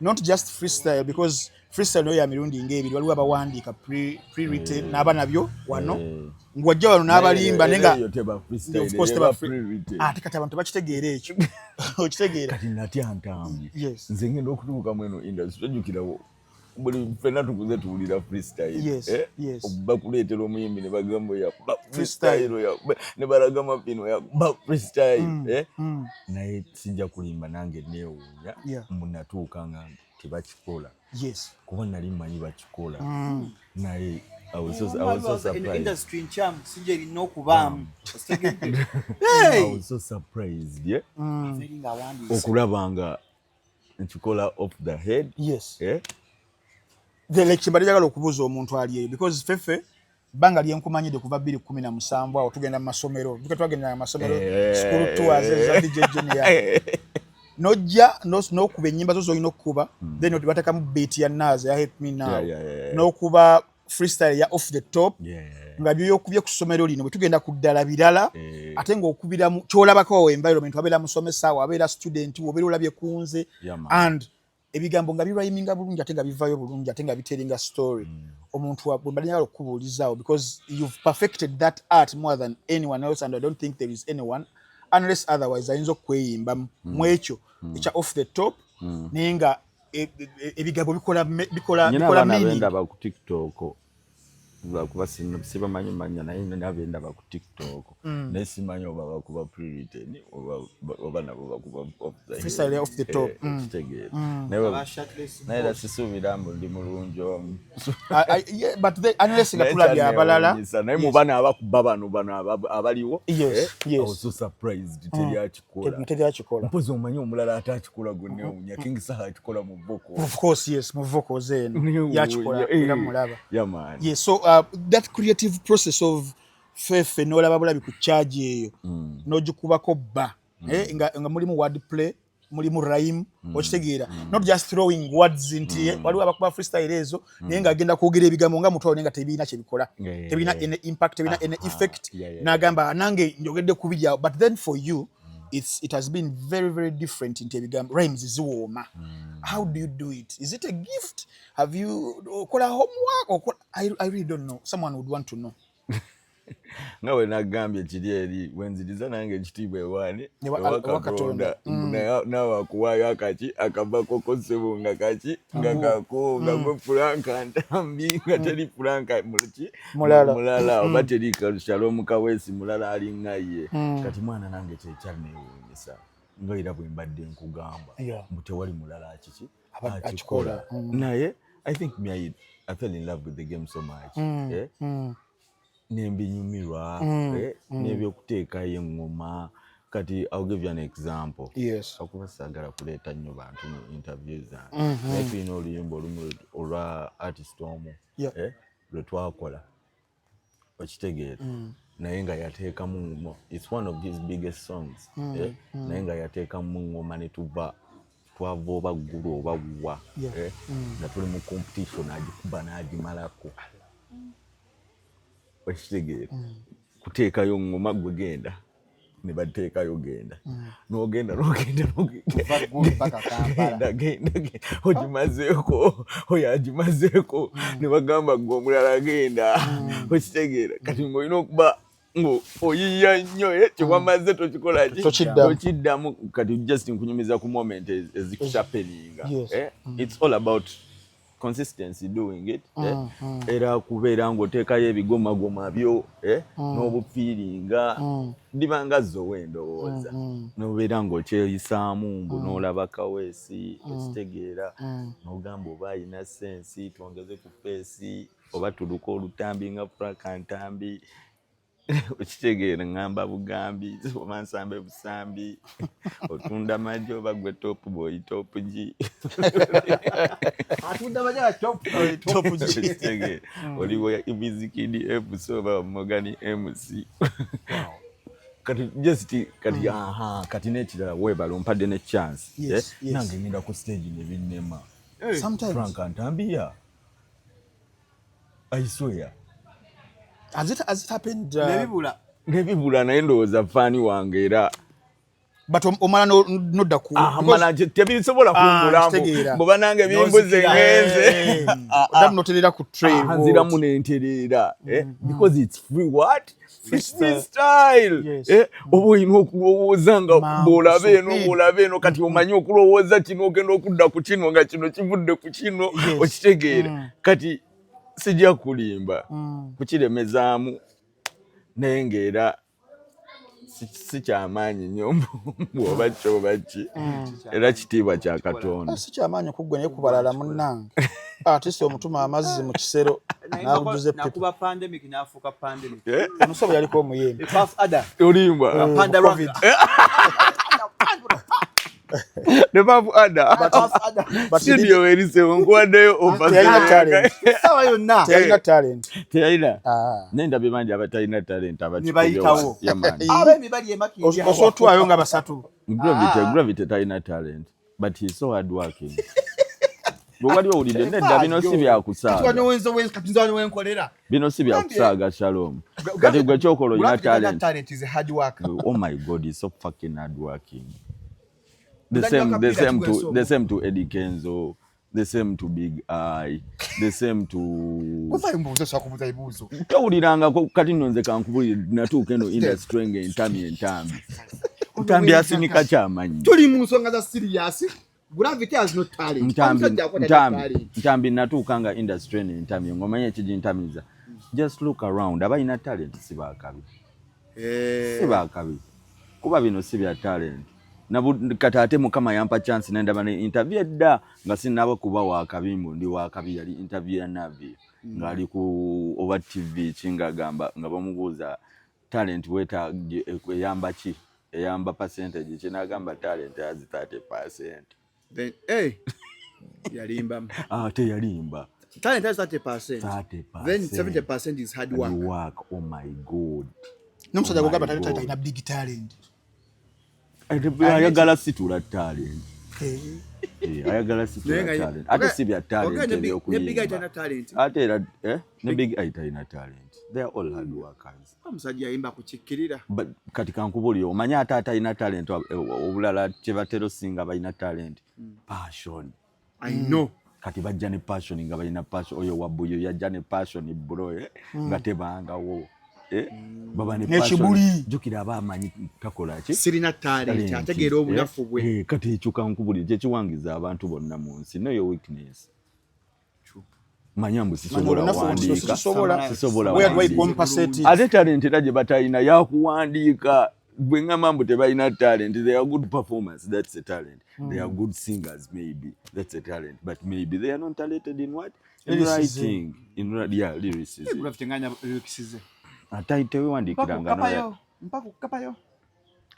Not just freestyle, because freestyle nayo ya mirundi ng'ebiri. Waliwo abawandiika pre-written n'aba nabyo wano, ng'wajja wano n'abalimba, naye nga Eyo teba freestyle, of course eba teba pre-written. Ate kati abantu bakitegeera ekyo, okitegeera? Kati natya Ntambi. Yes. Nze ngenda okutuuka mu eno industry, ojjukirawo buli ffenna tukuze tuwulira freestyle. Eh? Yes. Bakuleetera omuyimbi ne bagamba yakuba freestyle. Freestyle yakuba, ne balaga mapino yakuba freestyle, eh? Naye sijja kulimba, nange neewuunya mbu natuuka nga tebakikola, kuba nali mmanyi bakikola, naye I was so surprised. Industry nkyamu, sijja erina okubaamu. I was so surprised, yeah? Eri ng'awandiise. Okulaba nga nkikola off the head. Eh? The like kyembadde njagala okubuuza omuntu ali eyo, because Fefe bbanga lyenkumanyidde kuva 2017 awo tugenda mu masomero, duka twagenda mu masomero, school tours eza DJ Junior, nojja n'okuba ennyimba zo z'olina okukuba, then batekamu beat ya Nas ya "Hate Me Now", n'okuba freestyle ya off the top, nga byokubye ku ssomero lino, bwe tugenda ku ddala birala. Ate ng'okubiramu kyolabako environment, wabeera musomesa, wabeera student, wobeera olabye ku nze, and ebigambo nga birhyminga bulungi, ate nga bivayo bulungi, ate nga bitellinga story. Omuntu bwe mbadde njagala okukubuulizaawo, because you've perfected that art more than anyone else, and I don't think there is anyone, unless otherwise, ayinza okweyimbamu mu ekyo ekya off the top, naye nga ebigambo bikola bikola Nyina bikola abaana meaning. bendaba ku TikTok, lwakuba sibamanyi mannya, naye nina bendaba ku TikTok, naye simanyi oba bakuba pre-written oba nabo bakuba off the head. Freestyle off the top. Eh, okitegeera? Naye era sisuubira mbu ndi mulungi omu. Yeah, but unless nga Naye tulabye abalala. kyanneewuunyisa, naye mu bano abakuba bano abaliwo, eh, I was so surprised teri akikola. Teri akikola. Mpozi omanyi omulala ate akikola gwe neewuunya, King Saha akikola mu vocal. Of course, yes, mu vocals eno yakikola, era mulaba. Yeah man. Yeah, so that creative process of Fefe, n'olaba bulabi ku charge eyo, n'ogikubako bba, eh, nga mulimu word play, mulimu rhyme, okitegeera? Not just throwing words nti waliwo abakuba freestyle ezo, naye ng'agenda kwogera ebigambo nga mutwalo, naye nga tebirina kyebikola, tebirina any impact, tebirina any effect. N'agamba, "Nange njogedde ku biri awo." But then for you, it has been very very different, nti ebigambo, rhymes ziwooma. How do you do it? Is it a gift? Have you okola homework? I really don't know. Someone would want to know. Nga bwe nagambye kiri eri, wenziriza nange ekitiibwa ewaani? Ewa ewa Katonda. Katonda. Nawe akuwaayo akaki akabako ssebo, nga kaki nga kako nga gwe Franka Ntambi, nga teri Franka mulaki Mulala. Mulala oba teri Shalom Kaweesi mulala alinga ye. Kati mwana nange kyekyanneewuunyisa, nga era bwe mbadde nkugamba, mbu tewali mulala akiki akikola. Akikola. Naye I think me, I fell in love with the game so much, eh? Nembinyumirwa, eh, n'ebyokuteekayo eŋŋoma. Kati I'll give you an example. Okuba saagala kuleeta nnyo bantu mu interview zange, naye tulina oluyimba olumu olwa artist omu, eh, lwe twakola, okitegeera? Naye nga yateekamu ŋŋoma. It's one of his biggest songs, eh? Naye nga yateekamu ŋŋoma ne tuva Twava oba Ggulu oba wa, nga tuli mu competition, agikuba n'agimalako. Okitegeera? Kuteekayo ngoma, gwe genda ne bateekayo, genda n'ogenda n'ogenda n'ogenda, genda genda, ogimazeeko, oyo agimazeeko, ne bagamba gwe omulala genda. Okitegeera? Kati ng'olina okuba ng'oyiya nnyo, kyewamaze tokikola ki? Tokiddamu. Tokiddamu. Kati just nkunyumiza ku moment ezikushapeninga. It's all about consistency, doing it, Era kubeera ng'oteekayo ebigomagoma byo, n'obufiiringa ndibanga zowe endowooza, n'obeera ng'okyeyisaamu mbu n'olaba Kaweesi. Okitegeera? N'ogamba oba ayina sense, twongeze ku face oba tuluke olutambi nga Frank Ntambi. Okitegeera? Ŋŋamba bugambi oba nsambe busambi, otunda magi oba gwe top boy, top G. Atunda majala top. Top G. Okitegeera? Oli Wizkid FC oba Morgan MC. Kati just kati, aha, kati n'ekirala, weebala ompadde ne chance. Nange ngenda ku stage ne binnema. Sometimes. Frank Ntambiya, I swear. Has it happened? Nebibula. Nebibula, naye ndowooza fan wange era. But omala nodda ku Mala tebisobola Ah, kumbulamu. kitegeera. Bwe banange bimbuze, ngenze. Oddamu noterera ku trail. Nziramu nentereera, because it's free. What? It's freestyle. Oba olina okulowooza nga Mangu, bw'olaba eno, speed. bw'olaba eno, kati omanyi okulowooza kino, ogenda okudda ku kino nga kino kivudde ku kino. Okitegeera? Kati sijja kulimba, kukiremezaamu, naye ng'era si kyamaanyi nnyo bw'oba kyoba ki, era kitiibwa kya Katonda. Ah, si kyamaanyi okuggwa, naye kubalala munnange, ate si omutuma amazzi mu kisero n'agujuza eppipa. Nakuba pandemic, n'afuuka pandemic. Omusobo yaliko omuyembe. Puff Adder. Olimba. Panda. Covid. Ne Puff Adder. Puff Adder. But he Studio erisewo, nkuwaddeyo offer. Teyalina talent. Essaawa yonna. Teyalina talent. Teyalina. Ah. Naye ndabye bangi abatalina talent. Ne bayitawo. Yamani. Abeemi bali emakindi. Osobola otwayo nga basatu. Gravity, Gravity talina talent, but he's so hard working. Bwe wali owulidde nedda, bino si byakusaaga. Kati nze wano wenkolera. Bino si byakusaaga, Shalom. Kati gwe kyokola, olina talent. Talent is hard work. Oh my God, he's so fucking hard working. The same to Eddie Kenzo, the same to Big Eye, the same to Kuvayo mbuuzo, sobola kubuuza ebibuuzo. Towulirangako. Kati nno nze kankubulire, natuuka eno industry nga entambi entambi ntambi asinika kyamanyi. Tuli mu nsonga za serious. Gravity has no talent. Ntambi. Omusajja akwata Ntambi. Talent. Ntambi, natuuka nga industry eno entambi, ng'omanyi ekigintamiza? Just look around, abalina talent si baakabi. Si baakabi, kuba bino si bya talent. Kati ate Mukama yampa chance nendaba ne interview edda nga sinnaba kuba wakabi, mbu ndi wakabi. Yali interview ya Navi ng'ali ku oba TV ki, ng'agamba nga bamubuuza talent weta eyamba ki, eyamba percentage ki, n'agamba talent has 30%. Then, hey, yalimbamu. Ah, teyalimba. Talent has 30%. 30%. Then 70% is hard work. Hard work. Oh my God. N'omusajja Oh my gwogamba God. talina big talent. Ayagala situla talent. Eh, ayagala situla Naye nga- talent, ate si bya talent. Ogenda ne Big Eye Ebyokuyimba. talina talent. Ate era ne Big Eye talina talent. They are all hard workers. Omusajja yayimba kukikkirira. But kati kankubulire, omanyi ate atalina talent, obulala kye batera osinga balina talent, passion. I know. Kati bajja ne passion, nga balina passion. Oyo wabuyo yajja ne passion, bro, nga tebangawo, baba ne N'ekibuli. passion. Jjukira aba amanyi takola ki. Sirina talent, Talent, ategeera obunafu bwe. Kati ekyo kankubulire, kyekiwangiza abantu bonna mu nsi. Know your weakness. Manya mbu sisobola Obunafu bwe wandiika. sisobola. Sisobola Where do I wandiika. compensate it? Ate talent era gye batalina yakuwandiika. Bwe ŋŋamba mbu tebalina talent, they are good performers, that's a talent. They are good singers, maybe that's a talent, but maybe they are not talented in what? In Lyricism. writing, yeah, lyricism. Gravity nganya lyrics ze. Ate tewewandiikiranga. Mpakukapayo. Mpakukapayo.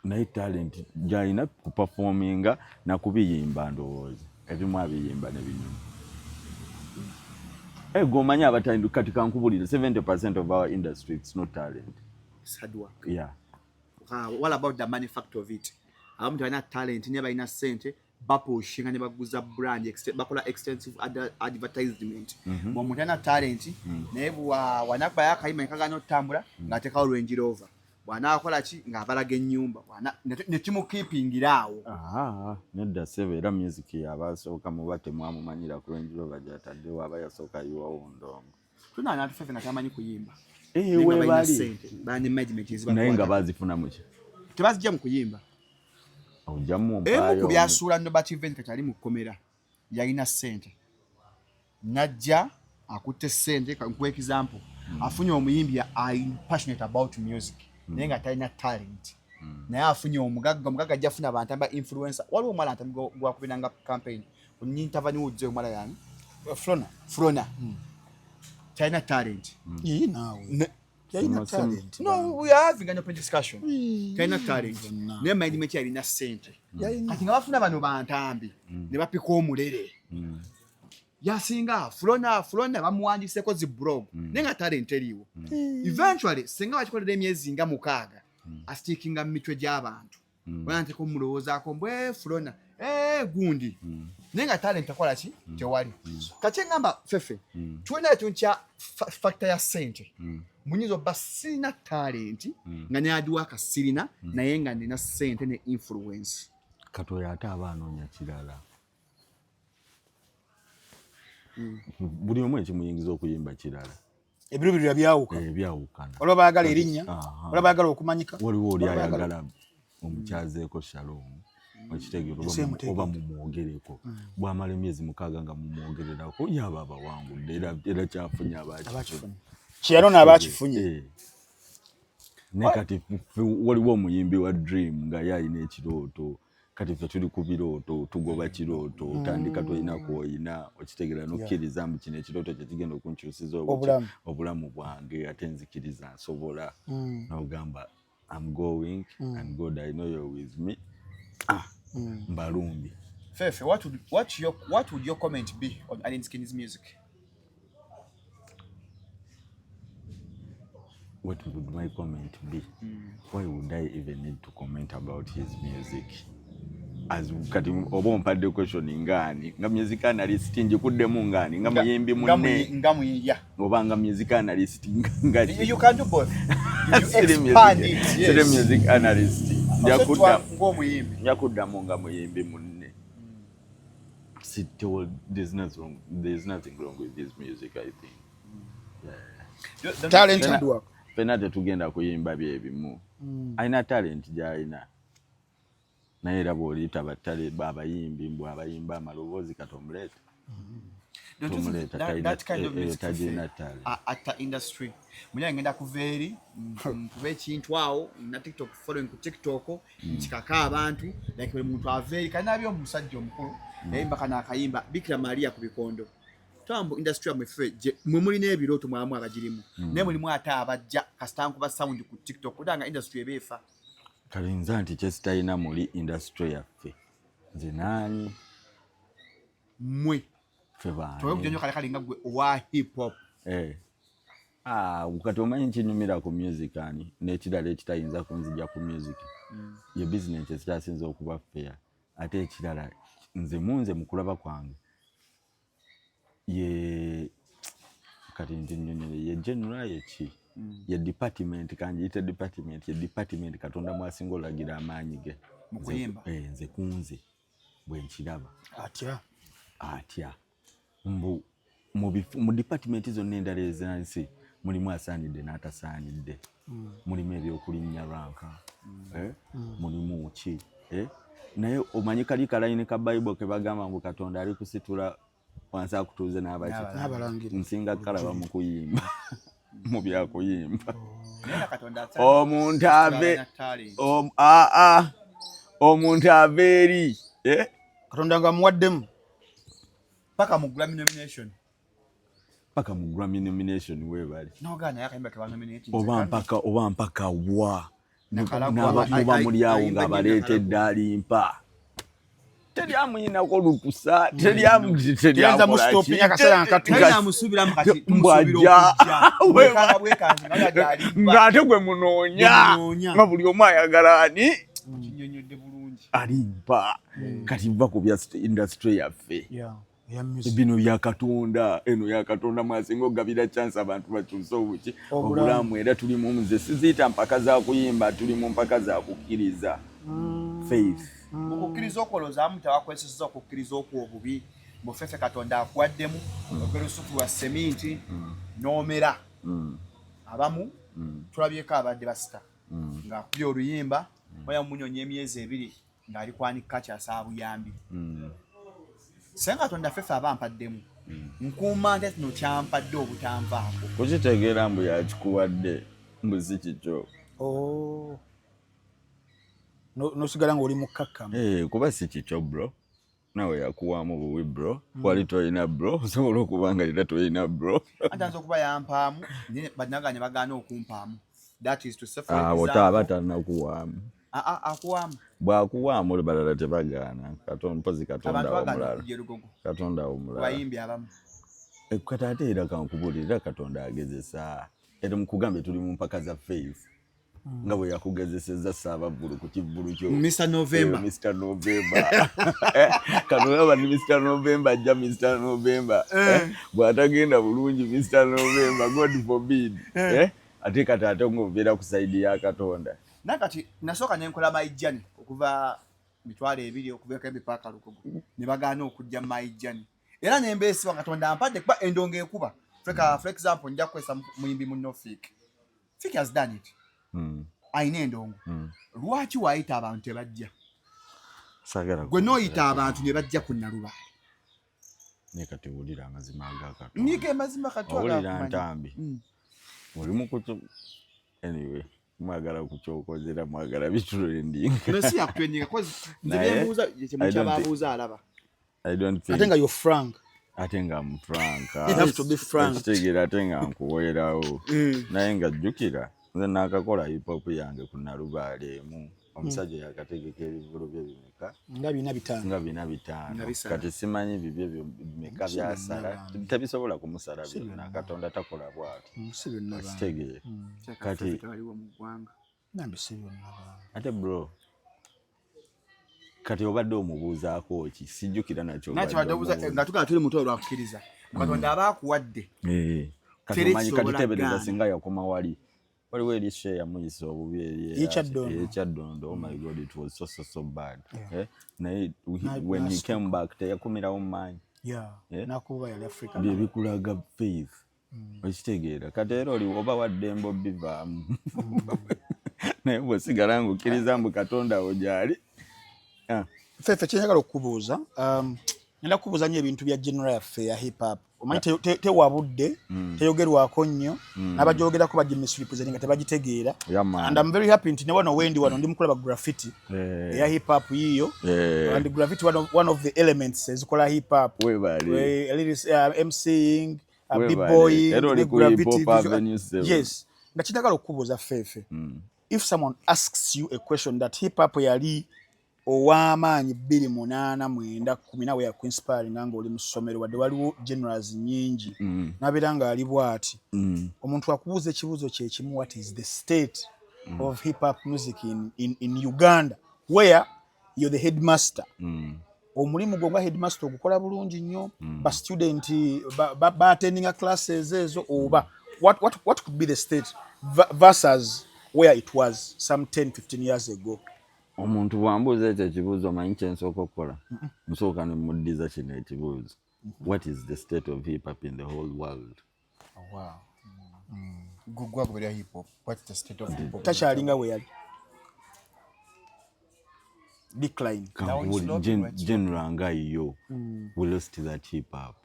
Naye talent gyalina kuperforminga nakubiyimba, ndowooza ebimu abiyimba ne binyuma. Ego omanyi abatalent. Kati kankubulire, 70% of our industry, it's not talent. It's hard work. Yeah. Ah, what about the money factor of it? Abamu tebalina talent naye balina ssente. Bapushinga ne baguza brand, bakola extensive advertisement. Bw'omuntu alina talent, naye wanakubayo akayimba ne kagaana otutambula, ng'ateekawo Range Rover, bw'anaakola ki, ng'abalaga ennyumba, ne kimukeepingira awo. Aha, nedda ssebo, era music yabasooka muba temwamumanyira ku Range Rover gy'ataddewo, aba yasooka yiwawo ndongo. Tulina natufefe nga tamanyi kuyimba. Eh, Naye nga balina weebali. ssente, balina management Naye nga ezibakwata. bazifuna muki? Tebazijja mu kuyimba. Ojjamu Emu ompaayo. ku byasuula Nobert Event, kati ali mu kkomera, yalina ssente, najja akutte ssente. Nkuwa example, afunye omuyimbi ali passionate about music, naye nga talina talent, naye afunye omugagga. Omugagga ajja afuna abantu aba influencer. Waliwo omwala Ntambi gwakubiranga campaign nyintavani wujja, omwala yani? Flona. Flona talina talent. Ii, naawe yalina talent. No, we are having an open discussion. Talina talent, Zonna. naye management yalina ssente. Yalina. Kati nga bafuna bano bantambi ne bapika omulere, yasinga Flona. Flona bamuwandiseko zi blog, naye nga talent eriwo. Eventually singa bakikolera emyezi nga 6, astickinga mu mitwe gy'abantu, banateka omulowoozaako mbwe Flona, eh, gundi, naye nga talent akola ki, tewali. Kati engamba Fefe, tulina ekintu kya factor ya ssente. Muyinza obba sirina talent, nga ne hard work sirina, naye nga nina ssente ne influence. Kati oyo ate aba anoonya kirala. Buli omu ekimuyingiza okuyimba kirala. Ebiruubirirwa byawuka. Eh, byawukana. Waliwo baagala erinnya, waliwo baagala okumanyika, waliwo oli waliwo baagala- ayagala omukyazeeko Shalom, okitegeera, Ensi emuteekedde. oba mumwogereko. Bwamala emyezi 6 nga mumwogererako, yaba abawangudde, era kyafunye abakifunye. Abakifunye kyeyanona abakifunye. Eh. Ne kati waliwo omuyimbi wa dream nga ye alina ekirooto. Kati ffe tuli ku birooto, tugoba kirooto, otandika tolina kwoyina, okitegeera, nokkiriza mbu kino ekirooto kyekigenda okunkyusiza Obulamu. obulamu bwange, ate nzikiriza nsobola, nogamba I'm going and God, I know you're with me. Ah, mbalumbi. Fefe, what would your comment be on Alien Skin's music? What would my comment be? Why would I even need to comment about his music? As kati oba ompadde question ngaani, nga music analyst, njikuddemu ngaani, nga muyimbi Nga munne? Nga yeah. Oba nga music analyst nga You can do both. You Siri expand it. Yes. Siri music analyst. Njakudda ng'omuyimbi. Nja kuddamu nga muyimbi munne. There's nothing wrong with this music, I think. Talent and work. Fenna tetugenda kuyimba byebimu. Alina talent gy'alina, naye era bw'oliyita batale abayimbi mbw abayimba amaloboozi, kati omuleeta Don't you think tomuleeta, that kind of music tagirina Fefe, talent. Atta industry. Munyange ngenda kuva eri nkuba ekintu awo na TikTok following ku TikTok, nkikaka abantu, like buli muntu ava eri kanabyo. Omusajja omukulu yayimba kano akayimba Bikira Maria ku bikondo. Tambo industry yammwe ffe mwe mulina ebirooto, mwamu abagirimu, naye mulimu ate abajja kasita nkuba sound ku TikTok, kudanga industry eba efa. Kalinza nti kyesitalina muli industry yaffe, nze naani? Mmwe. Ffe baani? Towe kujonyo kale kale nga gwe owa hip hop. Eh. Ah, kati omanyi nkinyumira ku music ani n'ekirala ekitayinza kunzija ku music ye business ekyasinza okuba fair. Ate ekirala, nze munze mu kulaba kwange ye kati nti nnyonnyole ye general ye ki ye department, kanjiyite department, ye department Katonda mwasinga olagira amaanyi ge. Mu kuyimba. Nze kunze bwe nkiraba. Atya? Atya mbu mu department zonna endala ezansi mulimu asaanidde n'atasaanidde, mulimu ebyokulinnya rank, eh? Mulimu ki, eh? Naye omanyi kali kalayini ka Bible ke bagamba ngu Katonda ali kusitula wansi akutuuze n'abaki? N'abalangira. Nsinga kalaba mu kuyimba, mu byakuyimba. Naye na Katonda Omuntu ave alina talent. Aa, omuntu ava eri, eh? Katonda nga muwaddemu. Paka mu Grammy nomination. Paka mu Grammy nomination weebali. Nogaa naye akayimba ke banominate. Oba mpaka wa Nakalagwa, muba muli awo ayimba nga nnyo. baleetedde alimpa, teryamuyinako lukusa. Teyinza mustopinga akaseera nkatuuka. Tali namusuubiramu kati tumusuubira Mbwajja. okujja. Bwekanga bwekanzi nga yadde alimba. Ng'ate gwe munoonya. Gwe munoonya. Nga buli omu ayagala ani. Kinyonnyodde bulungi. Alimpa. Kati va ku bya industry yaffe. Eya music. Bino bya Katonda, eno ya Katonda mwasinga okugabira chance abantu bakyuse obuki? Obulamu. Obulamu. Era tuli mu, nze siziyita mpaka za kuyimba, tuli mu mpaka za kukkiriza, faith. Mu kukkiriza okwolozaamu tewakweseza okukkiriza okwo obubi mufefe Katonda akuwaddemu ogwe lusuku lwa seminti n'omera. Abamu tulabyeko abadde basita ng'akubye oluyimba oya munyonya emyezi 2 ng'ali kwanika kyasaba buyambi. Senga Katonda fefe aba ampaddemu, nkuuma ntya kino kyampadde obutanvaako? Kukitegeera mbu yakikuwadde, mbu si kikyo. Oh. Nosigala ng'oli mukkakkamu. Eh, kuba si kikyo, bro. Nawe yakuwaamu buwi, bro. Wali tolina, bro. Osobola okuba nga era tolina, bro. Anti ayinza okuba yampaamu naye bannaganye bagaana okumpaamu. That is to say, for Awo example, taaba tannakuwaamu. Ah, ah, akuwaamu. Bw'akuwaamu balala tebagaana. Katonda mpozi Katonda Abantu bagaana omulala. okujja erugogo. Katonda omulala. Bayimbi abamu. Eh, kati ate era kankubuulira, Katonda agezesa. Era mukugambye tuli mu mpaka za faith. Nga bwe yakugezesezza Ssaabavvulu ku kivvulu kyo. Mr November. Eh, Mr November. Eh, Katonda ni Mr November ajja Mr November. Eh, bw'atagenda bulungi Mr November, God forbid. Eh, ate kati ate ng'obeera ku side ya Katonda. Naye kati nasooka ne nkola my journey okuva 20,000 okuva ekembe paaka Lugogo ne bagaana okujja my journey, era ne mbeesiba Katonda ampadde kuba endongo ekuba. For example, nja kukozesa muyimbi munno Fik. Fik has done it. Ayina endongo. Lwaki waayita abantu tebajja? Saagala. Gwe n'oyita abantu ne bajja ku Nalubaale. Naye kati wulira amazima aga Katonda. Nyiga amazima Owulira katwala. Ntambi. Oli mu kutu, anyway, mwagala kukyokozera, mwagala bitrending. No, si yakutrendinga, cause nze Naye, byembuuza I don't kyemukyababuuza alaba. I don't think Ate nga yo frank. Ate nga mufranka. You have to be frank. Okitegeera? Ate nga nkuweerawo, naye nga jjukira nze naakakola hip hop yange ku Nalubaale emu, omusajja yakategeka ebivulu bye bimeka? Nga bina bitaano. Nga bina bitaano. Nga bisala. Kati simanyi bibye bimeka byasala, tebisobola kumusala byonna. Katonda takola bw'ati. Si byonna bange. Okitegeera? Kati Tebaliwo mu ggwanga. Nambi si byonna bange. Ate bro, kati obadde omubuuzaako ki? Sijjukira nakyo. Nakibadde obuuza nga tugala tuli muto lwakukkiriza Katonda aba akuwadde. Eh, kati Teri omanyi kati kisobola tebereza gaana. singa yakoma wali waliwo eri show yamuyisa obubi eri Ekyaddondo. Ekyaddondo. Oh my God, it was so so so bad. Eh, naye when he Nasituka. came back teyakumirawo mu maanyi. Yeah. Eh? Nakuba yali Africa. Bye bikulaga faith, okitegeera? Kati era oli oba waddembe obivaamu, naye bw'osigala ng'okkiriza mbu Katonda wo gyali, ah, Fefe, kyenjagala okukubuuza, ngenda kukubuuza nnyo ebintu bya genre yaffe ya hip hop. Omanyi tewabudde teyogerwako nnyo, n'abagyogerako bagimisrepresent nga tebagitegeera. Yeah, man. And I'm very happy nti ne wano wendi wano ndi mukulaba graffiti Eh. eya hip hop yiyo. Eh. And graffiti one of the elements ezikola hip hop. Webale. Lyrics, MCing, Webale. b-boying, Era oli ne ku Hip graffiti, Hop Avenue 7. Yes, nga kinjagala okukubuuza Fefe, if someone asks you a question that hip hop yali ow'amaanyi 2008 9 10 nawe yakuinspiringa nga oli mu ssomero, wadde waliwo genres nnyingi, n'abeera ng'ali bw'ati, omuntu akubuuza ekibuuzo kyekimu, what is the state of hip hop music in Uganda, where you're the headmaster? Omulimu gwo nga headmaster ogukola bulungi nnyo, ba student ba attendinga classes ezo, oba what could be the state versus where it was some 10 15 years ago? Omuntu bwambuuza ekyo ekibuuzo, omanyi kyensooka okukola? Nsooka ne muddiza kino ekibuuzo: what is the state of hip hop in the whole world? Wow. Gwagoberera hip hop, what's the state of hip hop? Takyalinga we yali, decline. Kankubuulire, slope, right slope. Genre nga yo, we lost that hip hop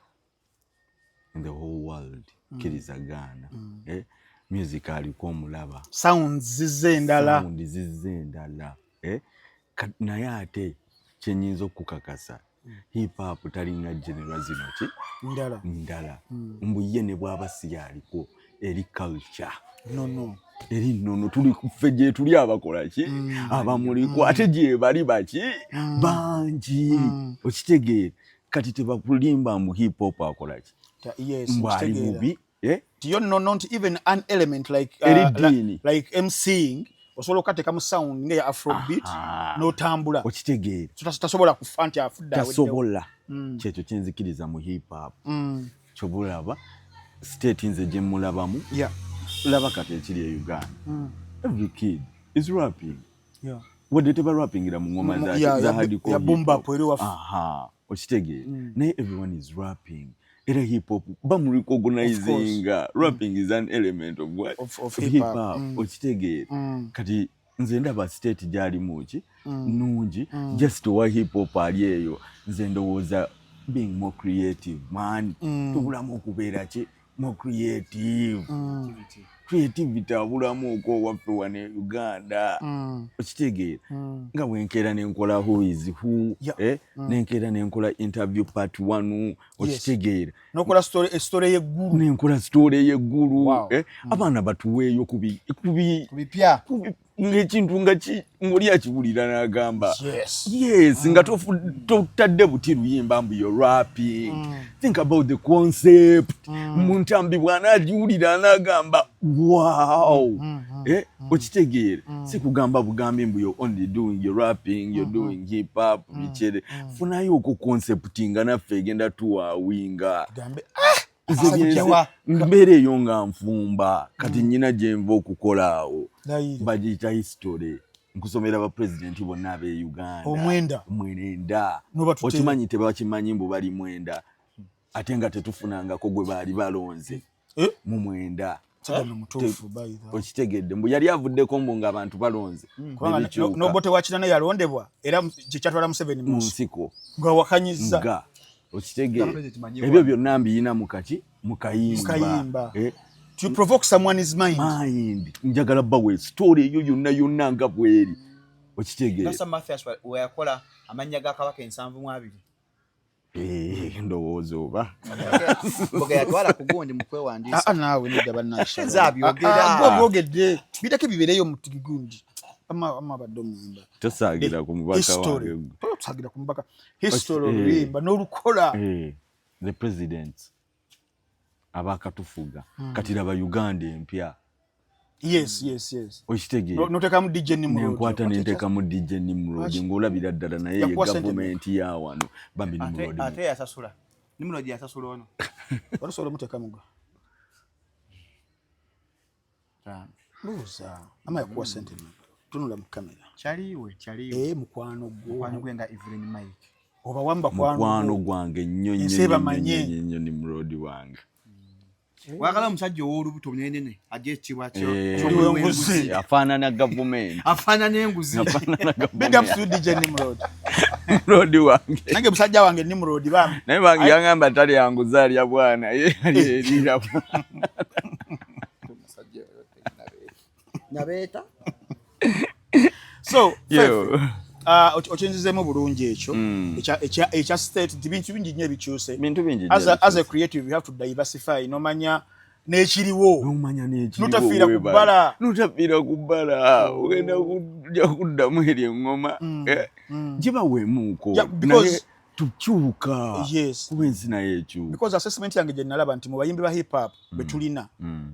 in the whole world. Kkiriza gaana, eh? Music aliko omulaba. Sounds zizze endala. Sound zizze endala, eh? Naye ate kyenyinza okukakasa, hip hop talinga genre zino ki ndala. Ndala, mbu ye ne bw'aba si yaliko, eri culture, No. eri nnono. Tuli ffe gye tuli abakola ki abamuliko, ate gye bali baki bangi, okitegeera? Kati tebakulimba mbu hip hop akola ki, Yes. mbu ali Nkitegeera. bubi, eh? Nti yo no, not even an element like Eri ddiini. like MCing. Osobola okukateeka mu sound nga ya afrobeat n'otambula. Okitegeera? So tasobola kufa nti afudde aweddewo. Tasobola. Kyekyo kyenzikiriza mu hip hop. Kyobulaba state nze gye mulabamu. Laba kati ekiri e Uganda, every kid is rapping, wadde tebarapingira mu ngoma za hardcore ya boom hip bap hop. Eri waffe. Aha, okitegeera? Naye everyone is rapping, era hip hop bamurecognizinga. Rapping is an element of what? Of hip hop. Okitegeera? Kati nze ndaba state gyalimu ki nungi, just owa hip hop ali eyo, nze ndowooza being more creative, man. Tubulamu okubeera ki more creative. Creativity abulamu okwo owaffe wano e Uganda. Okitegeera? Nga bwenkeera nenkola who is who, nenkeera nenkola interview part one, okitegeera? Nokola story y'eggulu. Nenkola story ey'eggulu. Abaana batuweeyo kubi Kubipya. Ng'ekintu nga ng'oli akiwulira n'agamba, yes, nga totadde buti luyimba mbu yo rapping. Think about the concept. Muntambi bw'anaagiwulira n'agamba, "Wow." Okitegeera? Si kugamba bugambi mbu you're only doing your rapping, you're doing hip hop, bikere. Funayo okwo concept nga naffe egenda tuwaawinga. Tugambe, Nze Asajja mbeera eyo nga nfumba, kati nyina gye nva okukola awo. Layira. Bagiyita history. Nkusomera bapulezidenti bonna ab'e Uganda. Omwenda. Mwenda. N'obatutera. Okimanyi tebakimanyi mbu bali 9, ate nga tetufunangako gwe baali balonze Eh? mu 9. Sagano mutuufu, by the way. Okitegedde mbu yali avuddeko mbu ng'abantu balonze Kubanga ne bikyuka. n'Obote wakirana yalondebwa, era kyekyatwala Museveni mu mu nsiko. Nsiko. Nga wakanyiza. Nga okitegeera? President manyi Ebyo byonna mbiyina mu kaki, mu kayimba. Mu kayimba. To provoke someone's mind. Mind. Njagala bawe story eyo yonna yonna nga bweri, okitegeera? Nosa Mathias we yakola amannya ga kabaka 72. Ndowooza oba Mboga yatwala ku gundi mu kwewandiisa. Ah, naawe nedda bannange. Nze abyogera. Ah, ah, gwogedde bireke bibeereyo mu gundi ama abadde omuyimba. Tosaagira ku mubaka History. wange. Tosagira ku mubaka. History, oluyimba n'olukola. The president abakatufuga kati, laba Uganda empya. Yes. Okitegeera? Notekamu DJ Nimrod. Nenkwata nenteekamu DJ Nimrod, Lwaki? ng'olabira ddala naye ye Yakuwa sente. gavumenti ya wano bambi. Nimrod. Ate yasasula. Nimrod yasasula ono. Wali osobola omuteekamu gwe. Buuza ama yakuwa sente mmeka? Tunula mu kamera. Kyaliwe, kyaliwe. Mukwano gwo. Mukwano gwe nga Evelyn Mike. Oba wamba mukwano Mukwano gwo. gwange nnyo nnyo Ensi nnyo ebamanye. nnyo nnyo, Nimrod wange. Wagala omusajja ow'olubuto munenene ajja ekibwa Ky'omuwi. Afaanana gavumenti. Afaanana enguzi. Afaanana Big ups gavumenti. to DJ Nimrod. Nimrod wange. Nange musajja wange Nimrod bambi. Naye bange yangamba talya nguzi, alya bwana, ye ali eriira bwana. Nabeeta. So, Yo. Fefe, okyenzizemu bulungi ekyo ekya state nti bintu bingi nnyo ebikyuse. Bintu bingi. As a creative, you have to diversify nomanya n'ekiriwo. Nomanya n'ekiriwo. Notafiira ku Weebale. bbala. Notafiira ku bbala, ogenda kujja kuddamu eri eŋŋoma. Gibaweemuuko. Yeah, because naye tukyuka. Kuba ensi naye ekyuka. Because assessment yange gye nalaba nti mu bayimbi ba hip hop be tulina,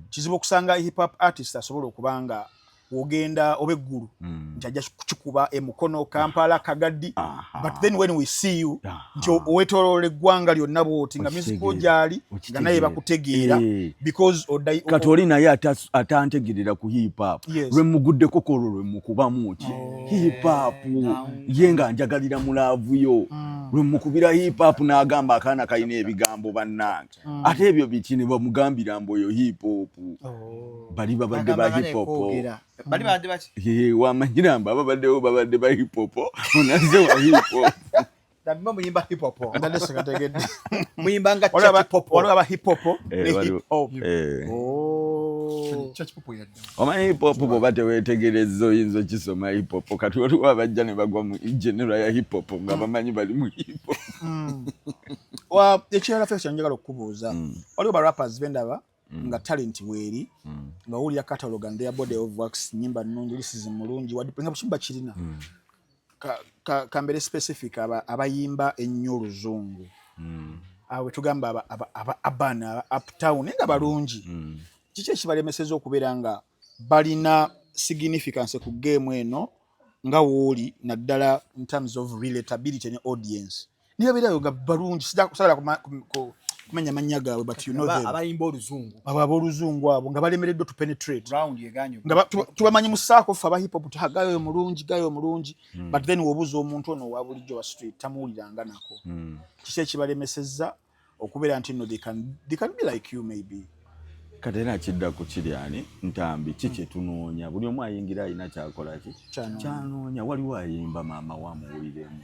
kizibu okusanga hip hop artist asobola okuba nga ogenda oba eggulu nti ajja kukikuba emukono, Kampala, Kagadi. But then when we see you nti owetooloola eggwanga lyonna bwoti nga music gyali nga naye bakutegeera because Kati oli naye atantegerera ku hip hop, lwe muguddeko kwolwo lwe mukubamu ki hip hop, ye nga njagalira mu love yo. Lwe mukubira hip hop n'agamba, "Akaana kalina ebigambo bannange." Ate ebyo biki? Ne bamugambira mbu oyo hip hop. Bali babadde ba hip hop. Bali babadde baki? Ye, wamanyira mbu ababaddewo babadde ba hip hop, onaze wa hip hop. Nabima muyimba hip hop. Ndadde sikategedde. Muyimba nga Waliwo church pop. Waliwo aba hip hop ne hip hop. Oh. Church pop yadda. Omanyi hip hop bw'oba teweetegereza oyinza okisoma hip hop. Kati waliwo abajja ne bagwa mu genre ya hip hop nga bamanyi bali mu hip hop. Ekirala fe kyenjagala okukubuuza, waliwo ba rappers bendaba nga talent weeri, nga owulira catalog and their body of works, nyimba nnungi, lyricism mulungi, wadde nga bukimba kirina. Kambeere specific, abayimba ennyo oluzungu, abo tugamba aba urban, aba uptown, naye nga balungi. Kiki ekibalemeseza okubeera nga balina Significance ku game eno nga wooli, naddala in terms of relatability ne audience, niyo beerayo nga balungi. Sijja kusagala kumenya mannya gaabwe, but you know them. Abayimba oluzungu. Abo ab'oluzungu, abo nga balemereddwa to penetrate. Round eganye. Nga tubamanyi mu saako ffe aba hip hop, ha, gayo mulungi, gayo mulungi, but then wobuuza omuntu ono owa bulijjo wa street, tamuwuliranga nako. Kiki ekibalemesezza okubeera nti no, they can be like you maybe? Kati era kidda ku kiri ani Ntambi, ki kyetunoonya? Buli omu ayingira alina kyakola ki. Kyanoonya. Kyanoonya. Waliwo ayimba maama wamuwuliremu,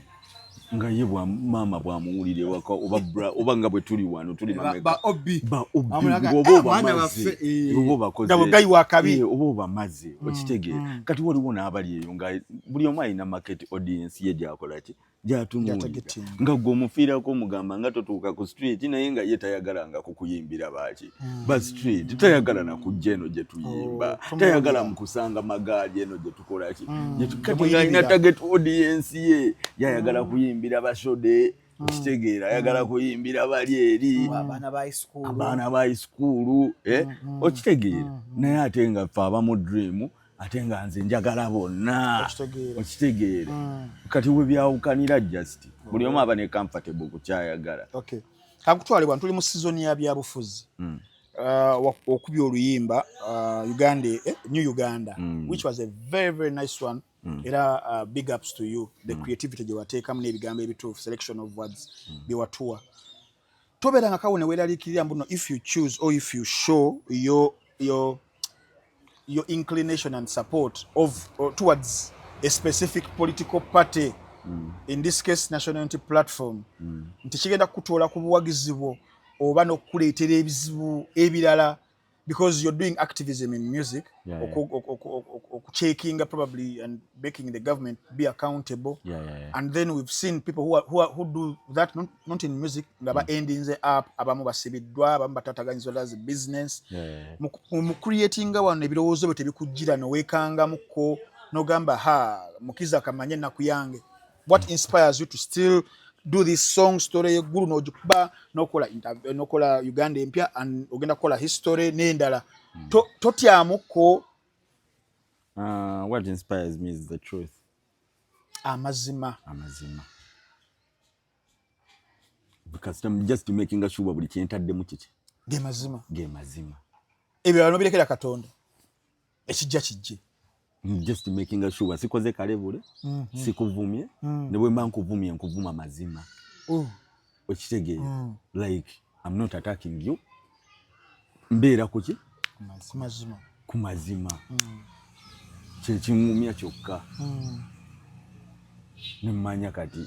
nga ye bwa maama bwamuwulira ewaka, oba oba nga bwe tuli wano tuli Ba mameka. Ba Obi. Ba Obi. Amulaga, ng'oba "Eh, mwana obamaze." waffe, eh. Oba obakoze. Nga bwe gayi wa kabi. Eh, oba obamaze, okitegeera? Kati waliwo n'abali eyo nga buli omu alina market audience ye gyakola ki, gyatunuulira. Gy'atargetinga. Nga gwe omufiirako, omugamba nga totuuka ku street, naye nga ye tayagalanga kukuyimbira baki ba street, tayagala nakujja eno gye tuyimba. Oh, tayagala mukusanga magaali eno gye tukola ki. Kati Gye nga alina muyimbira. target audience ye, yayagala kuyimbira basode, okitegeera? Ayagala kuyimbira bali eri. Abaana ba high school. Abaana ba high school, eh, okitegeera? Naye ate nga ffe abamu dream, ate nga nze njagala bonna. Okitegeera. Okitegeera? Kati we byawukanira, just buli omu aba ne comfortable ku kyayagala. Okay, kankutwale bwana, tuli mu season ya byabufuzi. Okubya oluyimba Uganda, New Uganda, which was a very very nice one. Era big ups to you, the creativity gye wateekamu n'ebigambo ebituufu, selection of words bye watuwa. Tobeera nga kawo ne weeraliikirira mbu no, if you choose or if you show your inclination and support of or towards a specific political party, in this case National Unity Platform, nti kigenda kukutoola ku buwagizi bwo oba n'okukuleetera ebizibu ebirala, because you're doing activism in music, okucheckinga probably and making the government be accountable? Yeah. And then we've seen people who do that not in music, nga ba endinze up, abamu basibiddwa, abamu batataganyizibwa as business. Mu creatinga wano, ebirowoozo byo tebikujjira noweekangamuko nogamba, "Ha, mukiza kamanye ennaku yange"? What inspires you to still do this song, story yeggulu n'ogikuba, n'okola n'okola Uganda empya and ogenda kukola history n'endala? Totyamuko? What inspires me is the truth. Amazima. Amazima, because I'm just making sure buli kyentaddemu kiki? Ge mazima. Ge mazima. Ebyo nobirekera Katonda, ekijja kijje. Just making sure sikoze kalebule, sikuvumye, ne bwe mba nkuvumye, nkuvuma mazima. Okitegeera? Like, I'm not attacking you, mbeera kuki? Ku mazima. Ku mazima. Kyekiŋŋumya kyokka. Nemmanya kati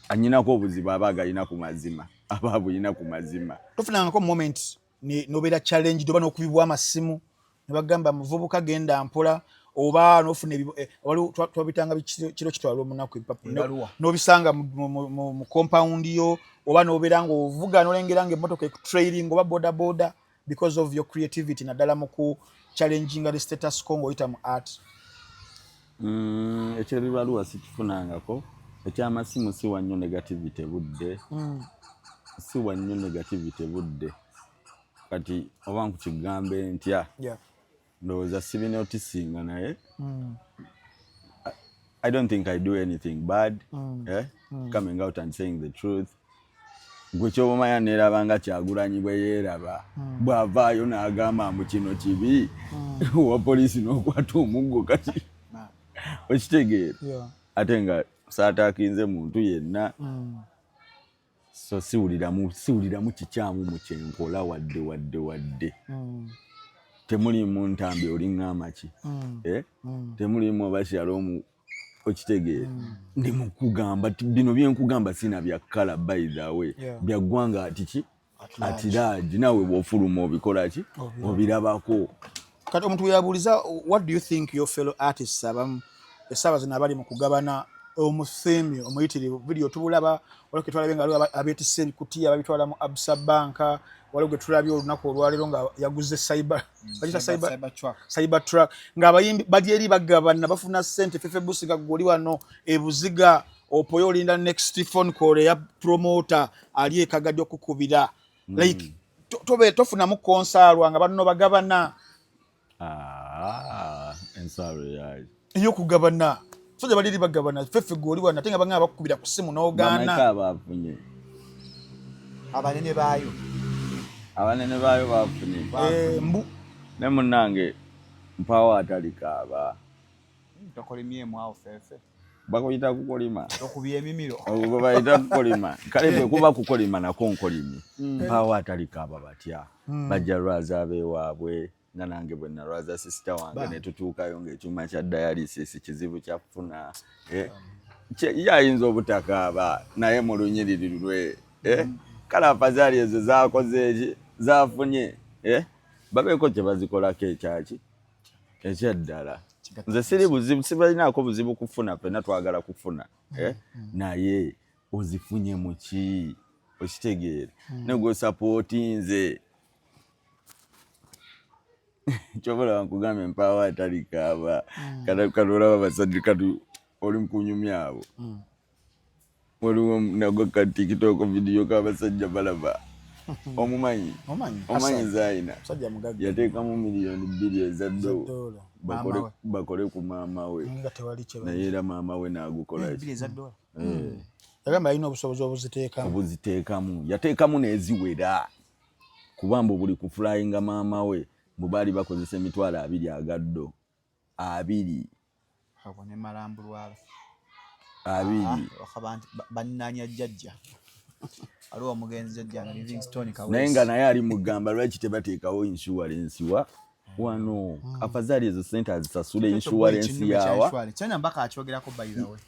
anyinako obuzibu aba agalina ku mazima, aba abulina ku mazima. Tofunangako moment nobeera challenged oba n'okubibwa amasimu ne bagamba, "Muvubuka, genda mpola," oba nofuna waliwo twabitanga kiro kitwala omunaku, ebipapula Ebbaluwa. n'obisanga mu compound yo, oba n'obeera ng'ovuga n'olengera ng'emmotoka ekutrailing oba boda boda, because of your creativity, naddala mu ku challenginga the status quo ng'oyita mu art? Ekyebibaluwa sikifunangako. Ekyamasimu siwa nnyo negativity budde, siwa nnyo negativity budde. Kati oba nkukigambe ntya? Ndowooza sibinotisinga, naye I don't think I do anything bad, eh? Coming out and saying the truth, gwe kyobamanya neeraba nga Kyagulanyi bwe yeeraba, bw'avaayo n'agamba mbu kino kibi, owa poliisi n'okwata omuggo. Kati okitegeera? Ate nga saataakinze muntu yenna, so siwuliramu kikyamu mu kyenkola, wadde wadde wadde. Temulimu Ntambi oliŋŋamba ki, eh? Temulimu oba Shalom, okitegeera? Ndi mukugamba ti bino byenkugamba sina byakkala, by the way. Byaggwanga ati ki at large, naawe bw'ofuluma obikola ki, obirabako. Kati omuntu weyabuuliza, what do you think your fellow artists abamu essaawa zino abali mu kugabana omuthemi omuyitirivu? Video tubulaba, waliwo ke twalabye nga waliwo abeetisse ebikutiya babitwala mu Absa Bank, waliwo gwe tulabye olunaku olwaleero nga yaguze cyber, bagiyita cyber, Cyber truck. Cyber truck, ng'abayimbi bali eri bagabana, bafuna ssente. Fefe Busi, nga gwe oli wano ebuziga opoyo olinda next phone call eya promoter ali ekagadde okukubira. Like tofunamu konsaalwa nga banno bagabana? Ah, Ah, ensalo yayo Ey'okugabana. Soja bali eri bagabana, ffeffe gwe oli wano ate nga bangamba bakukubira ku ssimu n'ogaana. Bameka abafunye? Abanene baayo. Abanene baayo bafunye. Eh, mbu Ne munnange mpaawo atalikaaba. Tokolimyemu awo Fefe. Bakuyita kukolima. Okubye emimiro. Ogwo bayita kukolima. Kale bwe kuba kukolima nakwo nkolimye. Mpaawo atalikaaba batya. Bajja lwaza ab'ewaabwe nga nange bwe nalwaza sister wange ne tutuukayo ng'ekyuma kya dialysis kizibu kya kufuna. Eh, ye ayinza obutakaaba naye mu lunyiriri lwe. Eh, kale afazaali ezo zaakoze eki zaafunye. Eh, babeeko kye bazikolako ekyaki ekyaddala. Nze siri buzibu, sibalinaako buzibu kufuna, ffenna twagala kufuna. Eh, naye ozifunye mu ki? Okitegeera? Ne gw'osapootinze. Ky'oba olaba nkugambye mpaawo atalikaaba. Kati olaba abasajja kati oli mu kunyumya abo. Waliwo nagwo ka TikTok video k'abasajja balaba. Omumanyi? Omanyi. Omanyi Hassan. Zaina? Musajja mugagga. Yateekamu 2 miliyoni eza Eza dola. dola. Maama we. Bakole ku maama we. Nga tewali kye Naye era maama we n'agukola ki? 2 eza dola. Yagamba alina obusobozi obuziteekamu. Obuziteekamu. Yateekamu n'eziwera. Kuba mbu buli kufulayinga maama we mbu baali bakozesa 20,000 agaddo. 20. Awo ne malambulwala. 20. Abantu bannanya jjajja. Waliwo omugenzi jjajja nga Livingstone Kaweesi. Naye nga naye ali mugamba lwaki tebateekawo insurance wa wano. Afazaali ezo ssente azisasule insurance yawa. Kyonna mbaka akyogerako, by the way.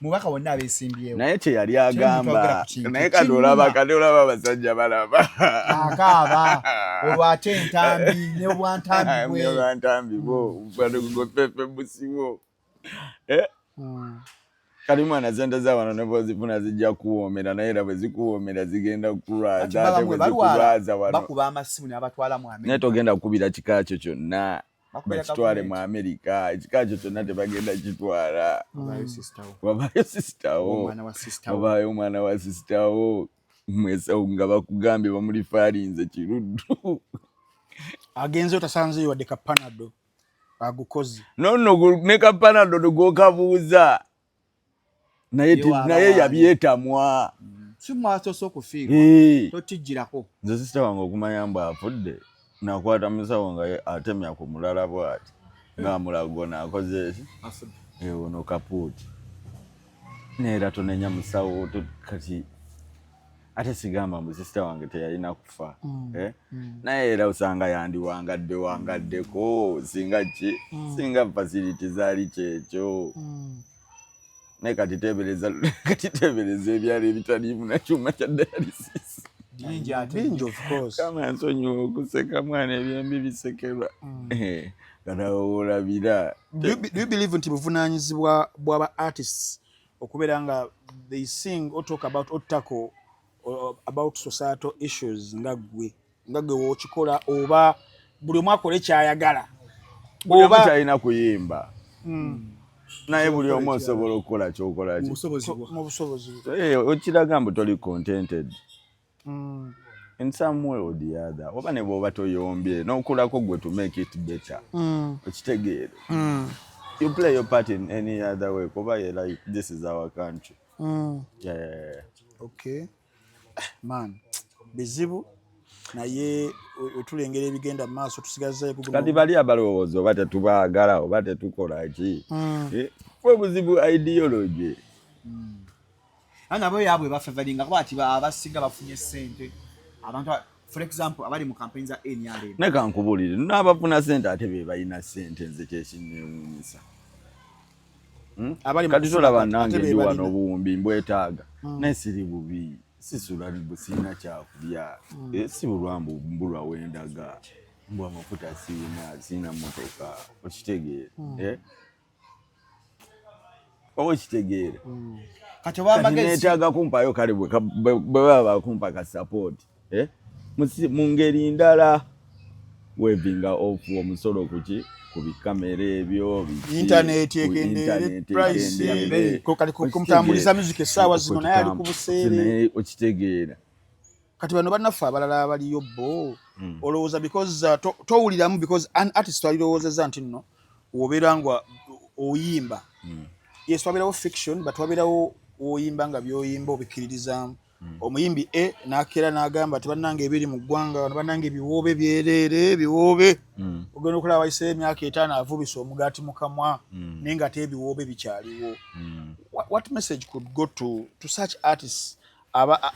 Mubaka wonna abeesimbyewo. Naye kye yali Kyonna agamba twogera ku kintu naye kati kinnuma. olaba kati olaba abasajja balaba. Akaaba olwo ate entambi ne bwantambi bwe. Olwantambi bwo gwe Fefe busiwo. Eh? Kali mwana sente za wano ne bw'ozifuna zijja kuwoomera naye era bwe zikuwoomera zigenda kukulwaza ate Bamwe bwe balwala zikulwaza wano. bakuba amasimu n'abatwala mu Naye Amerika. togenda kukubira kika kyo kyonna Bakubira bakitwale mu gavumenti. Amerika. Ekika kyo kyonna tebagenda kitwala. Wabaayo sister wo. Wabaayo sister wo. Omwana wa sister wo. Wabaayo omwana wa sister wo. Mwese nga bakugambye bamulifaalinze Kiruddu. Agenzeyo tasanzeyo wadde ka Panado agukoze. No nno ne ka Panado gw'okabuuza. Naye Ye waaba naye waani. yabyetamwa. Si mwasoose okufiirwa. Eh. Totijjirako. Nze sister wange okumanya mbu afudde nakwata musawo nga ye atemya ku mulala bw'ati ng'amulago naakoze eki Afudde. ono kapuuti neera tonenya musawo kati ate sigamba mbu sister wange teyalina kufa, eh? Naye era osanga yandiwangadde wangaddeko singa ki singa facility zaali kyekyo. Naye kati teebereza ebyalo ebitaliimu nakyuma kya dialysis. Bingi ate. Bingi, of course. Kama nsonyiwa okuseka mwana, ebyembi bisekerwa. Eh, kati awo olabira. Do you believe nti buvunaanyizibwa bw'aba artists okubeera nga they sing or talk about or tackle about societal issues nga gwe wookikola oba buli omu akola ekyayagala? Buli omu Oba talina kuyimba naye buli omu osobola okukola kyokola ki Mu busobozi bwo. Mu busobozi bwo. Eh, okiraga mbu toli contented in some way or the other oba ne bw'oba toyombye n'okulako gwe to make it better. Okitegeere, you play your part in any other way kuba ye like this is our country. Yeah. Okay, man, bizibu naye wetulengera ebigenda mu maaso tusigazayo Kati bali abalowooza oba tetubaagala oba tetukola ki. Eh, bwe buzibu ideology. Naye nabo yaabwe bafavoringa kuba ati abasinga bafunye ssente. Abantu for example abali mu campaign za NRM. Naye kankubuulire n'abafuna sente ate be balina sente nze kyekinneewuunyisa. Abali mu Kati kufuna tolaba kati nange ate be ndi wano balina. obuwumbi mbwetaaga naye siri bubi sisula sirina kyakulya. Eh, si bulwa mbu mbulwa wendaga mbw amafuta siina motoka okitegeera. Eh? Oba okitegeera Kati oba kati amagezi neetaaga kumpayo kale bwe baba bakumpa ka support, eh? Mu ngeri ndala waiving off omusolo kuki ku bikamera ebyo biki, Internet ku ekendeere, internet price, ekendeere. Kati kumutambuliza music essaawa zino naye ali ku buseere. Naye okitegeera. Kati Kati bano bannaffe abalala abaliyo bo, olowooza because towuliramu because an artist alirowoozezza nti nno obeera nga oyimba, yes, wabeerawo fiction, but wabeerawo oyimba nga byoyimba obikkiririzaamu. Omuyimbi e n'akeera n'agamba ti bannange ebiri mu ggwanga wano, bannange ebiwoobe byereere ebiwoobe. Ogenda okulaba wayiseeyo emyaka 5 avubisa omugaati mu kamwa, naye nga ate ebiwoobe bikyaliwo. What message could go to such artists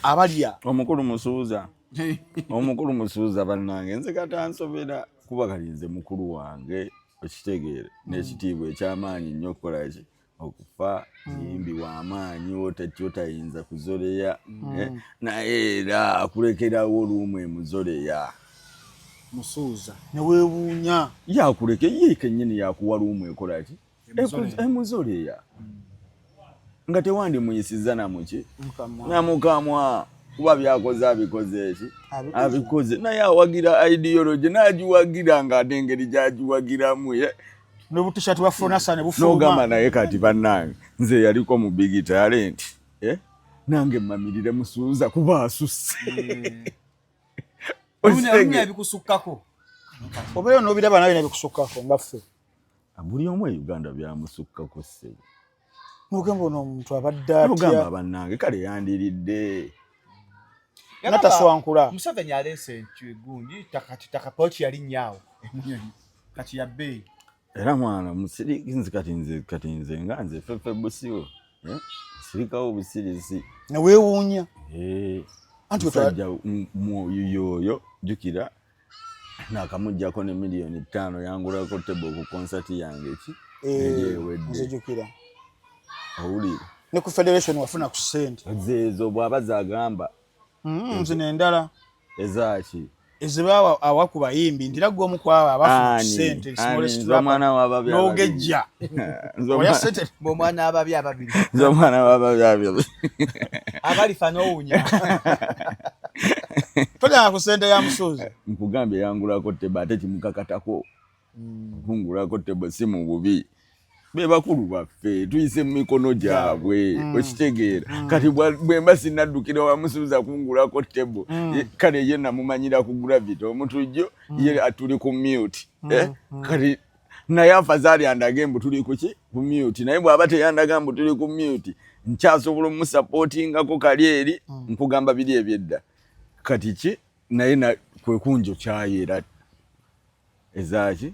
abalya? Omukulu Musuuza, omukulu Musuuza, bannange, nze katansobera kuba kali nze mukulu wange, okitegeere, n'ekitiibwa ekyamaanyi nnyo okukola ki okufa muyimbi w'amaanyi otayinza kuzoleya, eh, naye era akulekerawo oluumu emuzoleya. Musuuza. Neweewuunya. Yakuleke ye kennyini yakuwa luumu ekola ki? Emuzoleya nga tewandimuyisiza namuki namukamwa, kuba byakoze abikoze eki? Abikoze. Abikoze, naye awagira ideology n'agiwagira ng'ate engeri gy'agiwagiramu ye n'obutishati bwa Fronasa ne n'ogamba bufuluma. Naye kati bannange, nze yaliko mu Big Talent, eh? Nange mamirire Musuuza kuba asusse. Olumya ebikusukkako. Obeera n'obiraba nawe nebikusukkako nga ffe. Buli omu e Uganda byamusukkako, ssebo. Nogamba ono omuntu abadde ogamba atya? Bannange, kale yandiridde. Nataswankula. Museveni aleese gundi kati takapooki yalinnyaawo emunyonyi kati ya bbeeyi. Era mwana musiri nze kati nze kati nze nga nze Fefe Busiwo, eh? Nsirikawo obusirisi. Neweewuunya. Eh, Anti musajja mwoyo yoyo, jjukira nakamugjako ne miliyoni 5 yangulako table ku konsati yange ki eri ewedde. Nzijukira. Owulire. Ne ku federation wafuna ku ssente. Zeezo bw'aba zagamba. Zino endala. Ezaaki? Ezibaawa awa ku bayimbi, nti era gwe omu ku abo abafuna ku Ani? ssente. Ani? Smallest Nze rapper. omwana w'ababi ababiri. N'ogejja. Nze Olya ssente. Bw'omwana ababi ababiri. Nze omwana w'ababi ababiri. Abalifa n'owunya. Tolyanga ku ssente ya Musuuza? Nkugambye yangulako table, ate kimukakatako kungulako table si mu bubi. Be bakulu baffe, tuyise mu mikono gyabwe, okitegeera? Kati bwe mba sinnaddukira wa Musuuza kungulako table, kale ye namumanyira ku gravity omutujjo ye atuli ku mute, eh? Kati naye afazaali andage mbu tuli kuki ku mute, naye bw'aba teyandaga mbu tuli ku mute, nkyasobola omusapootingako kali eri. Nkugamba biri ebyedda kati ki naye kwe kunjo kyayeera ezaaki.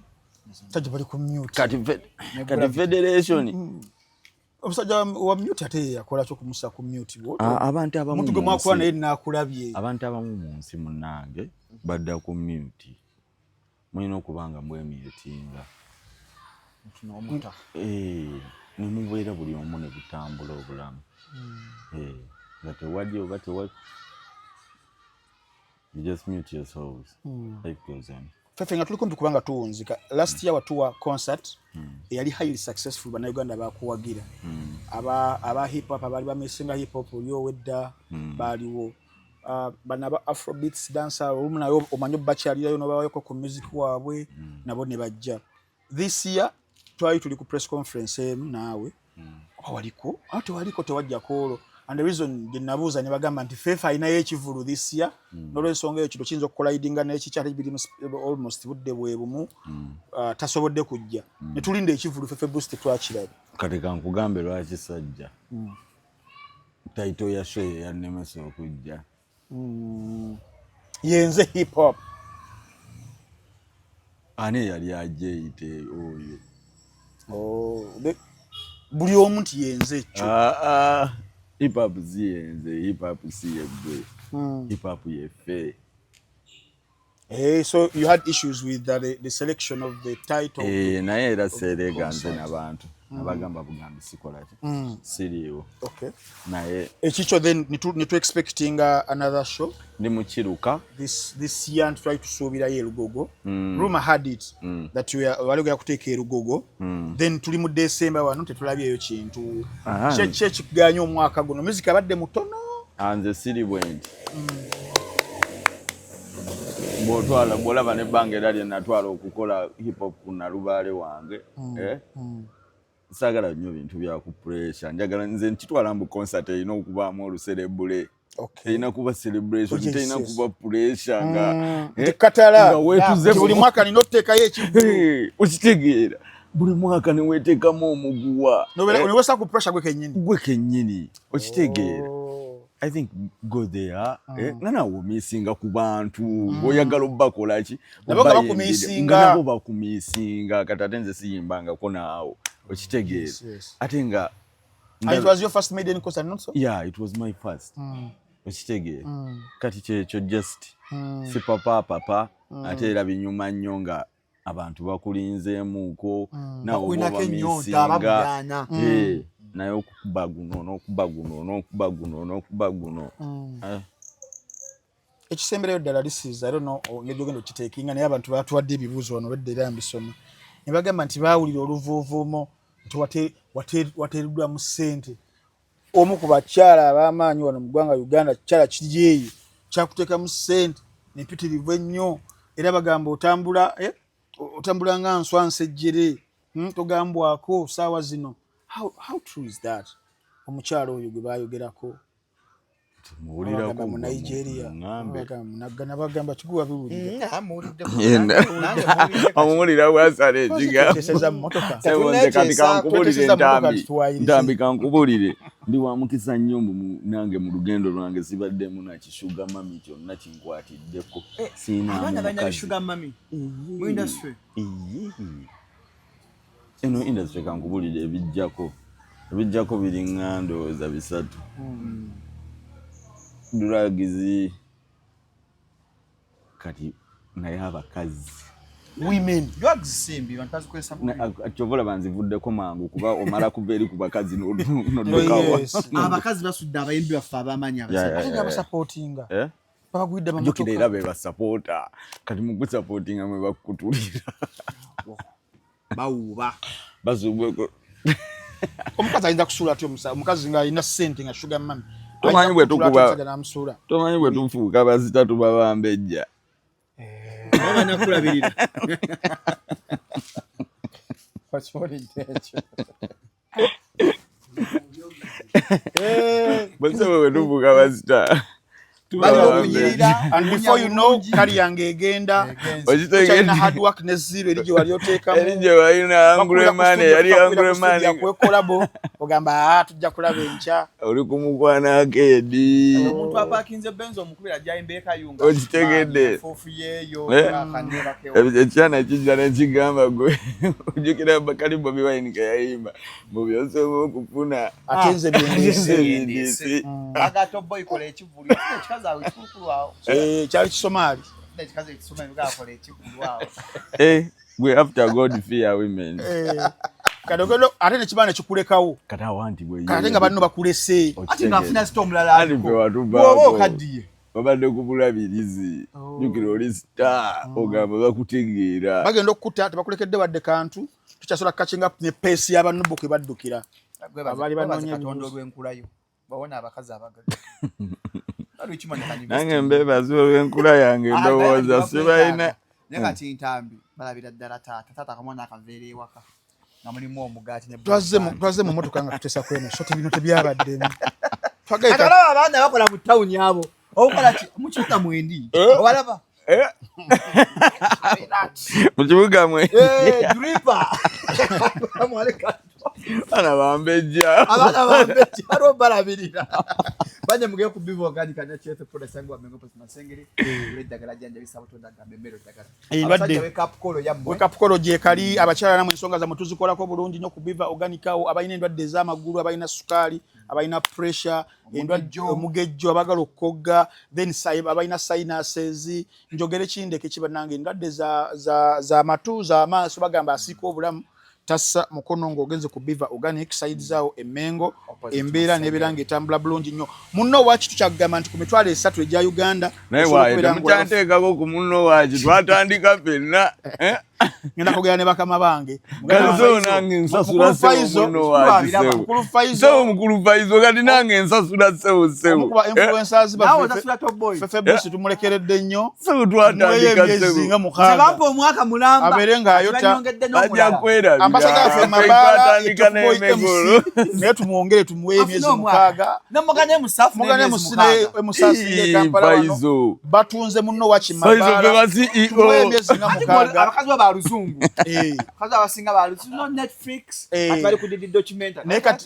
Sajja bali ku mute. Kati federation. Omusajja wa mute ate ye yakola kyo kumusa ku mute bw'otyo. Abantu abamu Omuntu gwe mu mwakola nsi- naye naakulabye. Abantu abamu mu nsi munnange badda ku mute. Mulina okuba nga mwemyutinga. N'omuta. Eh, ne mubeera buli omu ne butambula obulamu. Eh, nga tewali oba tewa, you just mute yourselves, life goes on. Fefe, nga tuli kumpi kubanga tuwunzika, last year watuwa concert eyali highly successful, Bannayuganda bakuwagira. Aba hip hop abaali bamesinga hip hop oli owedda baaliwo. Bano aba afrobeats dancer olumu naye omanyi obakyalirayo nobawayoko ku music waabwe, nabo ne bajja. This year twali tuli ku press conference emu naawe, oba waliko awo tewaliko, tewajjako olwo, and the reason gye nabuuza ne bagamba nti Fefe alinayo ekivulu this year, n'olwensonga eyo kino kiyinza okukolidinga n'ekikyali biri almost budde bwe bumu, tasobodde kujja. Ne tulinda ekivulu Fefe Bussi tetwakirabye. Kati kankugambe lwaki sajja. Title ya show ye yannemesa okujja. Yenze hip hop. Ani eyali ajja eyite oyo? Oh, buli omu nti yenze ekyo. Ah, ah, hip hop si yenze, hip hop si yeggwe, hip hop yeffe. Hey, so you had issues with the selection of the title? Eh, naye era seerega nze n'abantu nabagamba bugambi sikola ki, siriiwo. Naye Ekikyo then nitu expecting another show ndi mukiruka. this year, nti twali tusuubirayo erugogo. Rumor had it that we are wali ogenda kuteeka erugogo, then tuli mu December wano tetulabyeyo kintu. Ki ekikuganya omwaka guno music abadde mutono? Ah, nze siri bwe nti bw'otwala bw'olaba n'ebbanga era lye natwala okukola hip hop ku nalubaale wange, eh? Saagala nnyo bintu bya ku pressure. Njagala nze nkitwala mbu concert erina okubaamu oluserebule. Terina kuba celebration, terina kuba pressure nga katala nga weetuze buli mwaka nina otuteekayo ekivvulu. Okitegeera, buli mwaka neweteekamu omuguwa. Newesa ku pressure gwe kennyini. Gwe kennyini, okitegeera? I think go there, nga naawe omiisinga ku bantu ng'oyagala obbakola ki. Nabo nga bakumiisinga. Nga nabo bakumiisinga. Kati ate nze siyimbangako naawo, okitegeera? Ate nga And it was your first maiden concert, not so? Yeah, it was my first. Okitegeera? Kati kyekyo, just si papa papa. Ate era binyuma nnyo nga abantu bakulinzeemuuko, naawe Bakulinako oba ennyonta, obamiisinga. Babugaana. Eh, naye okukuba guno n'okuba guno n'okuba guno n'okuba guno. Ekisemberayo ddala, this is, I don't know engeri gyogenda okiteekinga, naye abantu batuwadde ebibuuzo wano wedda era mbisoma ne bagamba nti baawulira oluvuuvuumo nti wateereddwamu ssente. Omu ku bakyala ab'amaanyi wano mu ggwanga Uganda, kikyala kiri eyo kyakuteekamu ssente nempitirivu ennyo, era bagamba otambula, otambula nga nswa nsejjere, togambwako saawa zino. How true is that? Omukyala oyo gwe bayogerako Muwulirako bagamba mu gwe Nigeria, muŋŋambe. bagamba munagana, bagamba kiguwa biwulira. Omuwulira bwasala ekigambo. Tweteeseza mu motoka. Sebo, nze kati kankubulire. Tweteeseza mu motoka. Ntambi, Tuwayirize. Ntambi, kankubulire, ndi wa mukisa nnyo mbu nange mu lugendo lwange sibaddemu naki sugar mummy kyonna kinkwatiddeko. Siina Abaana balina mukazi. sugar mummy mu industry? Iyi. Eno industry, kankubulire, ebijjako biringa ndowooza bisatu: drugs, kati naye abakazi. Women. Drugs simbi, bantu bazikozesa bubi. Kyova olaba nzivuddeko mangu, kuba omala kuva eri ku bakazi n'oddukawa. Abakazi basudde abayimbi baffe ab'amaanyi abasajja. Ate nga basapootinga, Eh? babagwidde Jjukira era amamotoka. be basapoota. Kati mu kusapootinga mwe bakukutulira. Bawuuba. Basubweko. Omukazi ayinza kusuula atya omukazi ng'alina ssente nga sugar mummy? Tomanyi bwe tukuba- Namusuula. Tomanyi bwe tufuuka basita, tuba bambejja. Oba banakulabirira. Okiwulidde ekyo? Bwesebo, bwe tufuuka basita tuba Balina bambejja. okunyirira. And before you know, kali yange egenda. Okitegedde? Okyalina hard work ne zero eri gye wali oteekamu. Eri gye walina anguremani, yali anguremani. Kwekolabo ogamba, "Ah, tujja kulaba enkya." Oli kumukwana akeedi. Omuntu apakinze Benz, omukubira ajjayimba ekayunga. Okitegedde? Fuufu yeeyo. Eh? Akanebakewo. Ekyana kijja nekigamba, gwe ojjukira Bakali Bobi Wine keyayimba mu byosobola okufuna Ate nze byendeese. Byendeese. Agata oboy kola ekivulu, ekikazi awo ekikulukulu awo. Eh, kyali Kisomaali. Ekikazi ekisoma ebigakola ekivulu awo. Eh, gwe, after God, fear women. Eh, kati ogenda ate nekiba nekikulekawo. Kati awo anti bwe Kati ate nga banno bakulese. Ate ng'afuna sita omulala. Anti Aliko ffe watuvaako. bw'oba okaddiye. Babadde ku bulabirizi. Jjukira oli star, ogamba bakutegeera. Bagenda okukutta, tebakulekedde wadde kantu. Tukyasobola catching up ne pace y'abannubo kwe baddukira. Abaali banoonya Katonda ebibuuzo. olw'enkulayo bawona abakazi abagaga. Nange mbebaza olw'enkula yange, ndowooza sibalina. Naye kati Ntambi balabira ddala taata, taata akamwana akaveera ewaka nga mulimu omugaati ne Twazze mu motoka nga tutesa kweno, so tebino tebyabaddemu. Kati olaba abaana bakola mu tawuni abo okola ki mu kibuga mwendi obalaba? Eh? Mu kibuga mwe. Eh, dripa. Abaana bambejja. Abaana bambejja, waliwo balabirira banje. Mugende ku Bivo Organic Natural Products yange wamengo post Masengere eddagala jjanjabisa butonda, gamba emmere ddagala. Endwadde. Abasajja, wake up call yammwe. Wake up call gyekali. Abakyala namwe ensonga zammwe tuzikolako bulungi nnyo ku Biva Organic awo. Abalina endwadde ez'amagulu, abalina sukaali, abalina pressure, endwadde, omugejjo, abagala okukogga, then abalina sinuses, njogere kindeke kibannange, endwadde za matu, z'amaaso, bagamba asiika obulamu tassa mukono ng'ogenze ku Biva Organic side zaawo Emmengo. Embeera n'ebeera ng'etambula bulungi nnyo. Munno waaki tukyagamba nti ku 300,000 egya Uganda Naye osobola waayo okubeera ng'olaba temukyanteekako ku munno waaki, twatandika ffenna, eh? Ngenda kugera ne bakama bange. Kati sebo nange nsasula sebo muno waaki sebo. Sebo mukulu Faizo, kati nange nsasula sebo sebo. Omukuba influencers Naawe baffe. osasula Top Boy. Fefe Busi tumulekeredde nnyo. Sebo twatandika Emyezi sebo. nga Nze 6. bampa omwaka mulamba. Abeere ng'ayota. Banyongedde Bajja n'omulala. kwerabira. Ambassador waffe Mabaala Twatandika ye Top Boy n'emegolo. MC, naye tumwongere tumuwe emyezi Afune omwaka. 6. Nemugane emusafu Mugane n'emyezi musine 6. emusasire Kampala wano. Faizo. Batunze munno waki Faizo be Mabaala. ba CEO. Tumuwe emyezi nga Ate 6. abakazi bo ba luzungu. Eh. Abakazi abasinga ba luzungu. No Netflix. Eh. Ate bali ku didi documentary. Naye kati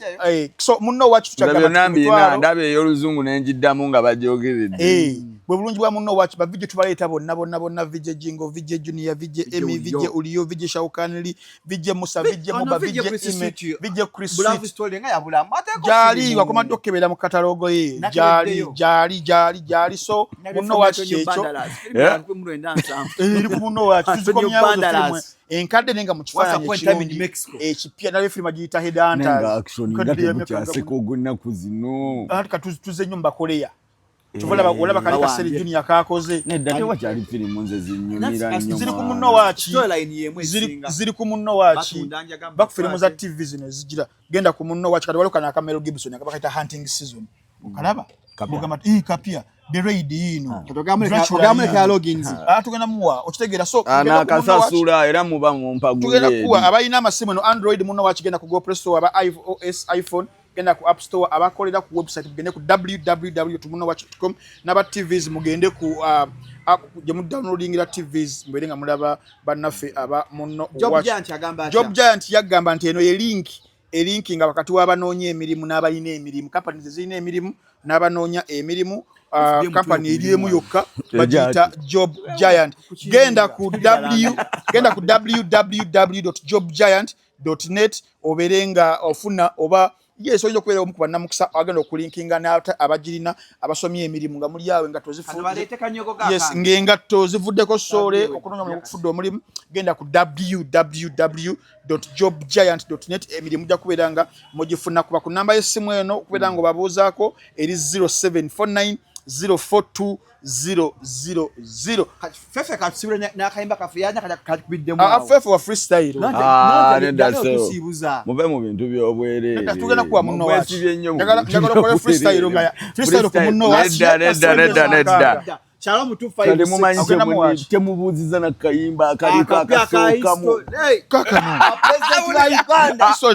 so munno waki Nze tukyagamba byonna nti mbirina, mitwalo. ndaba ey'oluzungu ne ngiddamu nga bagyogeredde. Bwe bulungi bwa munno waki ba VJ tubaleeta bonna bonna bonna, VJ Jingo, VJ Junior, VJ Emi, Uliyo. VJ Uliyo, VJ Shaukanli, VJ Musa, VJ Ono Muba, VJ VJ Chris Ime, Sweet. VJ Chris Love Sweet. story nga yabulamu. Ateeko Gyali firimu. wakomadde okukebera mu katalogo ye. Gyali Nakebereddeyo. gyali gyali gyali, so Nabye munno waki Antonio kyekyo. Banderas. Firimu Yeah. ya 1970. Eri ku munno waki Antonio tuzikomyawo zo Banderas. firimu enkadde naye nga mu Once kifaananyi upon a time in ekirungi Mexico. ekipya, nalyo firimu agiyita Naye nga Headhunters. action nga Kadde ya myaka temukyaseka ogw'ennaku zino. Anti katuze nnyo mu Bakoleya. Kyova olaba olaba kali Bawambye. Kaseri Junior kakoze. Nedda, tewakyali firimu nze zinnyumira nnyo. Ziri ku Mwana. munno waaki. Storyline y'emu Ziri esinga. ziri ku munno waaki. Batunda njaga mu Baku firimu za bakwate. TV zino ezigira. Genda ku munno waaki, kati waliwo kano aka Mel Gibson akaba kayita Hunting Season. Okalaba? Kapya. Bugamba nti kapya. The Raid yino. Kati ogamuleka Dracula ogamuleka yiino. logins. Ah, tugenda muwa okitegeera, so tugenda ku munno waaki. Anaakasasula era muba mumpagulye. Tugenda kuwa abalina amasimu eno Android, munno waaki, genda ku Google Play Store, aba iOS iPhone genda ku App Store, abakolera ku website mugende ku www.munnowatch.com, n'aba TVs mugende ku app gye mudownloadingira TVs, mubeere nga mulaba bannaffe aba Munno Job Watch. Giant agamba atya? Job Giant yagamba nti eno ye link elinkinga wakati w'abanoonya emirimu n'abalina emirimu, companies ezirina emirimu n'abanoonya emirimu. Company eri emu yokka bagiyita Job Giant. Genda ku www.jobgiant.net obeere nga ofuna oba yes oyinza okubeera omu ku bannamukisa agenda okulinkinga n'ate abagirina abasomye emirimu nga muli awe nga Kano tozifu baleete kanyogo ga yes kange. Ng'engatto zivuddeko soole Www. okunoonya omulimu okufudde omulimu, genda ku www.jobgiant.net, emirimu gya kubeera nga mugifuna. Kuba ku namba y'essimu eno okubeera nga obabuuzaako eri 0749 042 000. Kati Fefe katusibule n'akayimba kaffe yanya katukubiddemu Ah, awo. Fefe wa freestyle. Ah, nedda Nante sebo. okusiibuza. Muve mu bintu by'obwereere. Nedda, tugenda kuwa munno waaki. Mwesibye nnyo mu Njagala bintu njagala okole freestyle nga freestyle ku munno waaki. Nedda, nedda, nedda, nedda. Shalom Kati mumanyi 256. Ogenda muwaaki. temubuuziza na kayimba akaliko Akapya ka akasookamu. Kakano. President wa Uganda. So,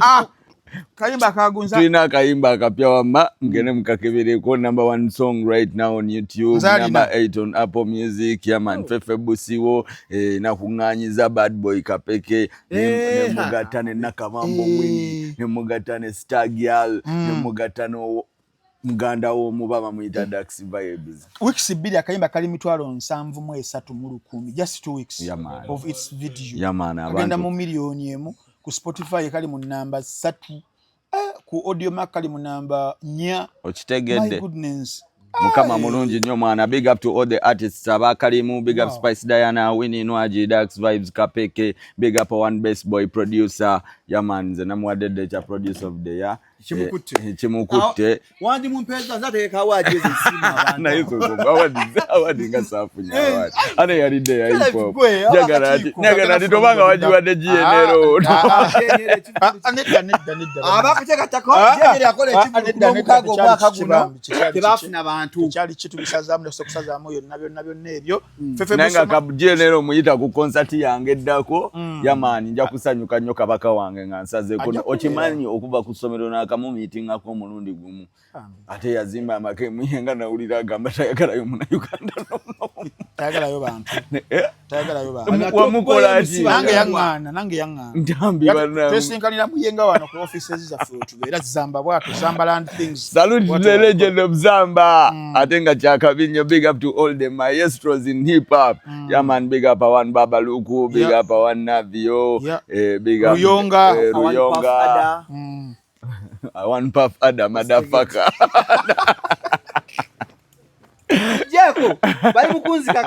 kayimba akagunza. Tulina akayimba akapya, wamma mugende mukakebereko, number one song right now on YouTube, Nzalina. number 8 on Apple Music. Yeah man, Fefe Busiwo, nakuŋŋaanyiza Bad Boy Kapeke nemugatta ne Nakabambo Winnie, nemugatta ne Star Girl, nemugatta no muganda w'omuba bamuyita Dax Vibes. Weeks 2 akayimba kali 73,000, just 2 weeks Yeah, man. of its video. Yeah, man, kagenda abantu mu 1 million ku Spotify kali mu namba 3, ku Audiomack kali mu namba 4. My Okitegedde? goodness. Mukama mulungi nnyo mwana. Big up to all the artists abakalimu. Big up Wow. Spice Diana, Winnie Nwagi, Dax Vibes, Kapeke. Big up one best boy producer. Yeah man, nze namuwadde dde ekya producer of the year. Kimukutte. Kimukutte. Wandi mumpeeza nze ateekawo ajeeza essimu abantu. Naye award nga saafunye award ate yalidde ya hip hop. Gwe, Njagala ati abakakiiko. njagala ati tobanga wagiwadde GNL. Ah, nedda, nedda, nedda. Abakateekatako Ah, GNL yakola ah, ekivvulu nedda, ku nedda, lwomukaaga omwaka tekyali guno kibambi, tekyali tebaafuna bantu. Tekyali kitusazaamu nekusazaamu yonna byonna byonna ebyo. Fefe Naye nga Busoma- ka GNL omuyita ku konsati yange eddako. Yeah man, nja kusanyuka nnyo kabaka wange nga nsazeeko. Ajja kubeera. Okimanyi okuva ku ssomero n'akamumiitingako omulundi gumu, ate yazimba amaka emuyenga, nawulira agamba tayagalayo munauganda nono. Tayagalayo bantu, tayagalayo bantu. Wamukola ki? Nange yaŋŋaana, nange yaŋŋaana. Ntambi bannange. Twesinkanira Muyenga wano ku offices zaffe tubeera Zamba bwatu, Zamba Land Things. Salute to the legend of Zamba. Ate nga kyakabi nnyo. Big up to all the maestros in hip hop. Yeah man, big up one Baba Luku, big up one Navio, big up Ruyonga. One Puff Ruyonga. Adder. One Puff Adder, motherfucker. Jeko bali mukunzika.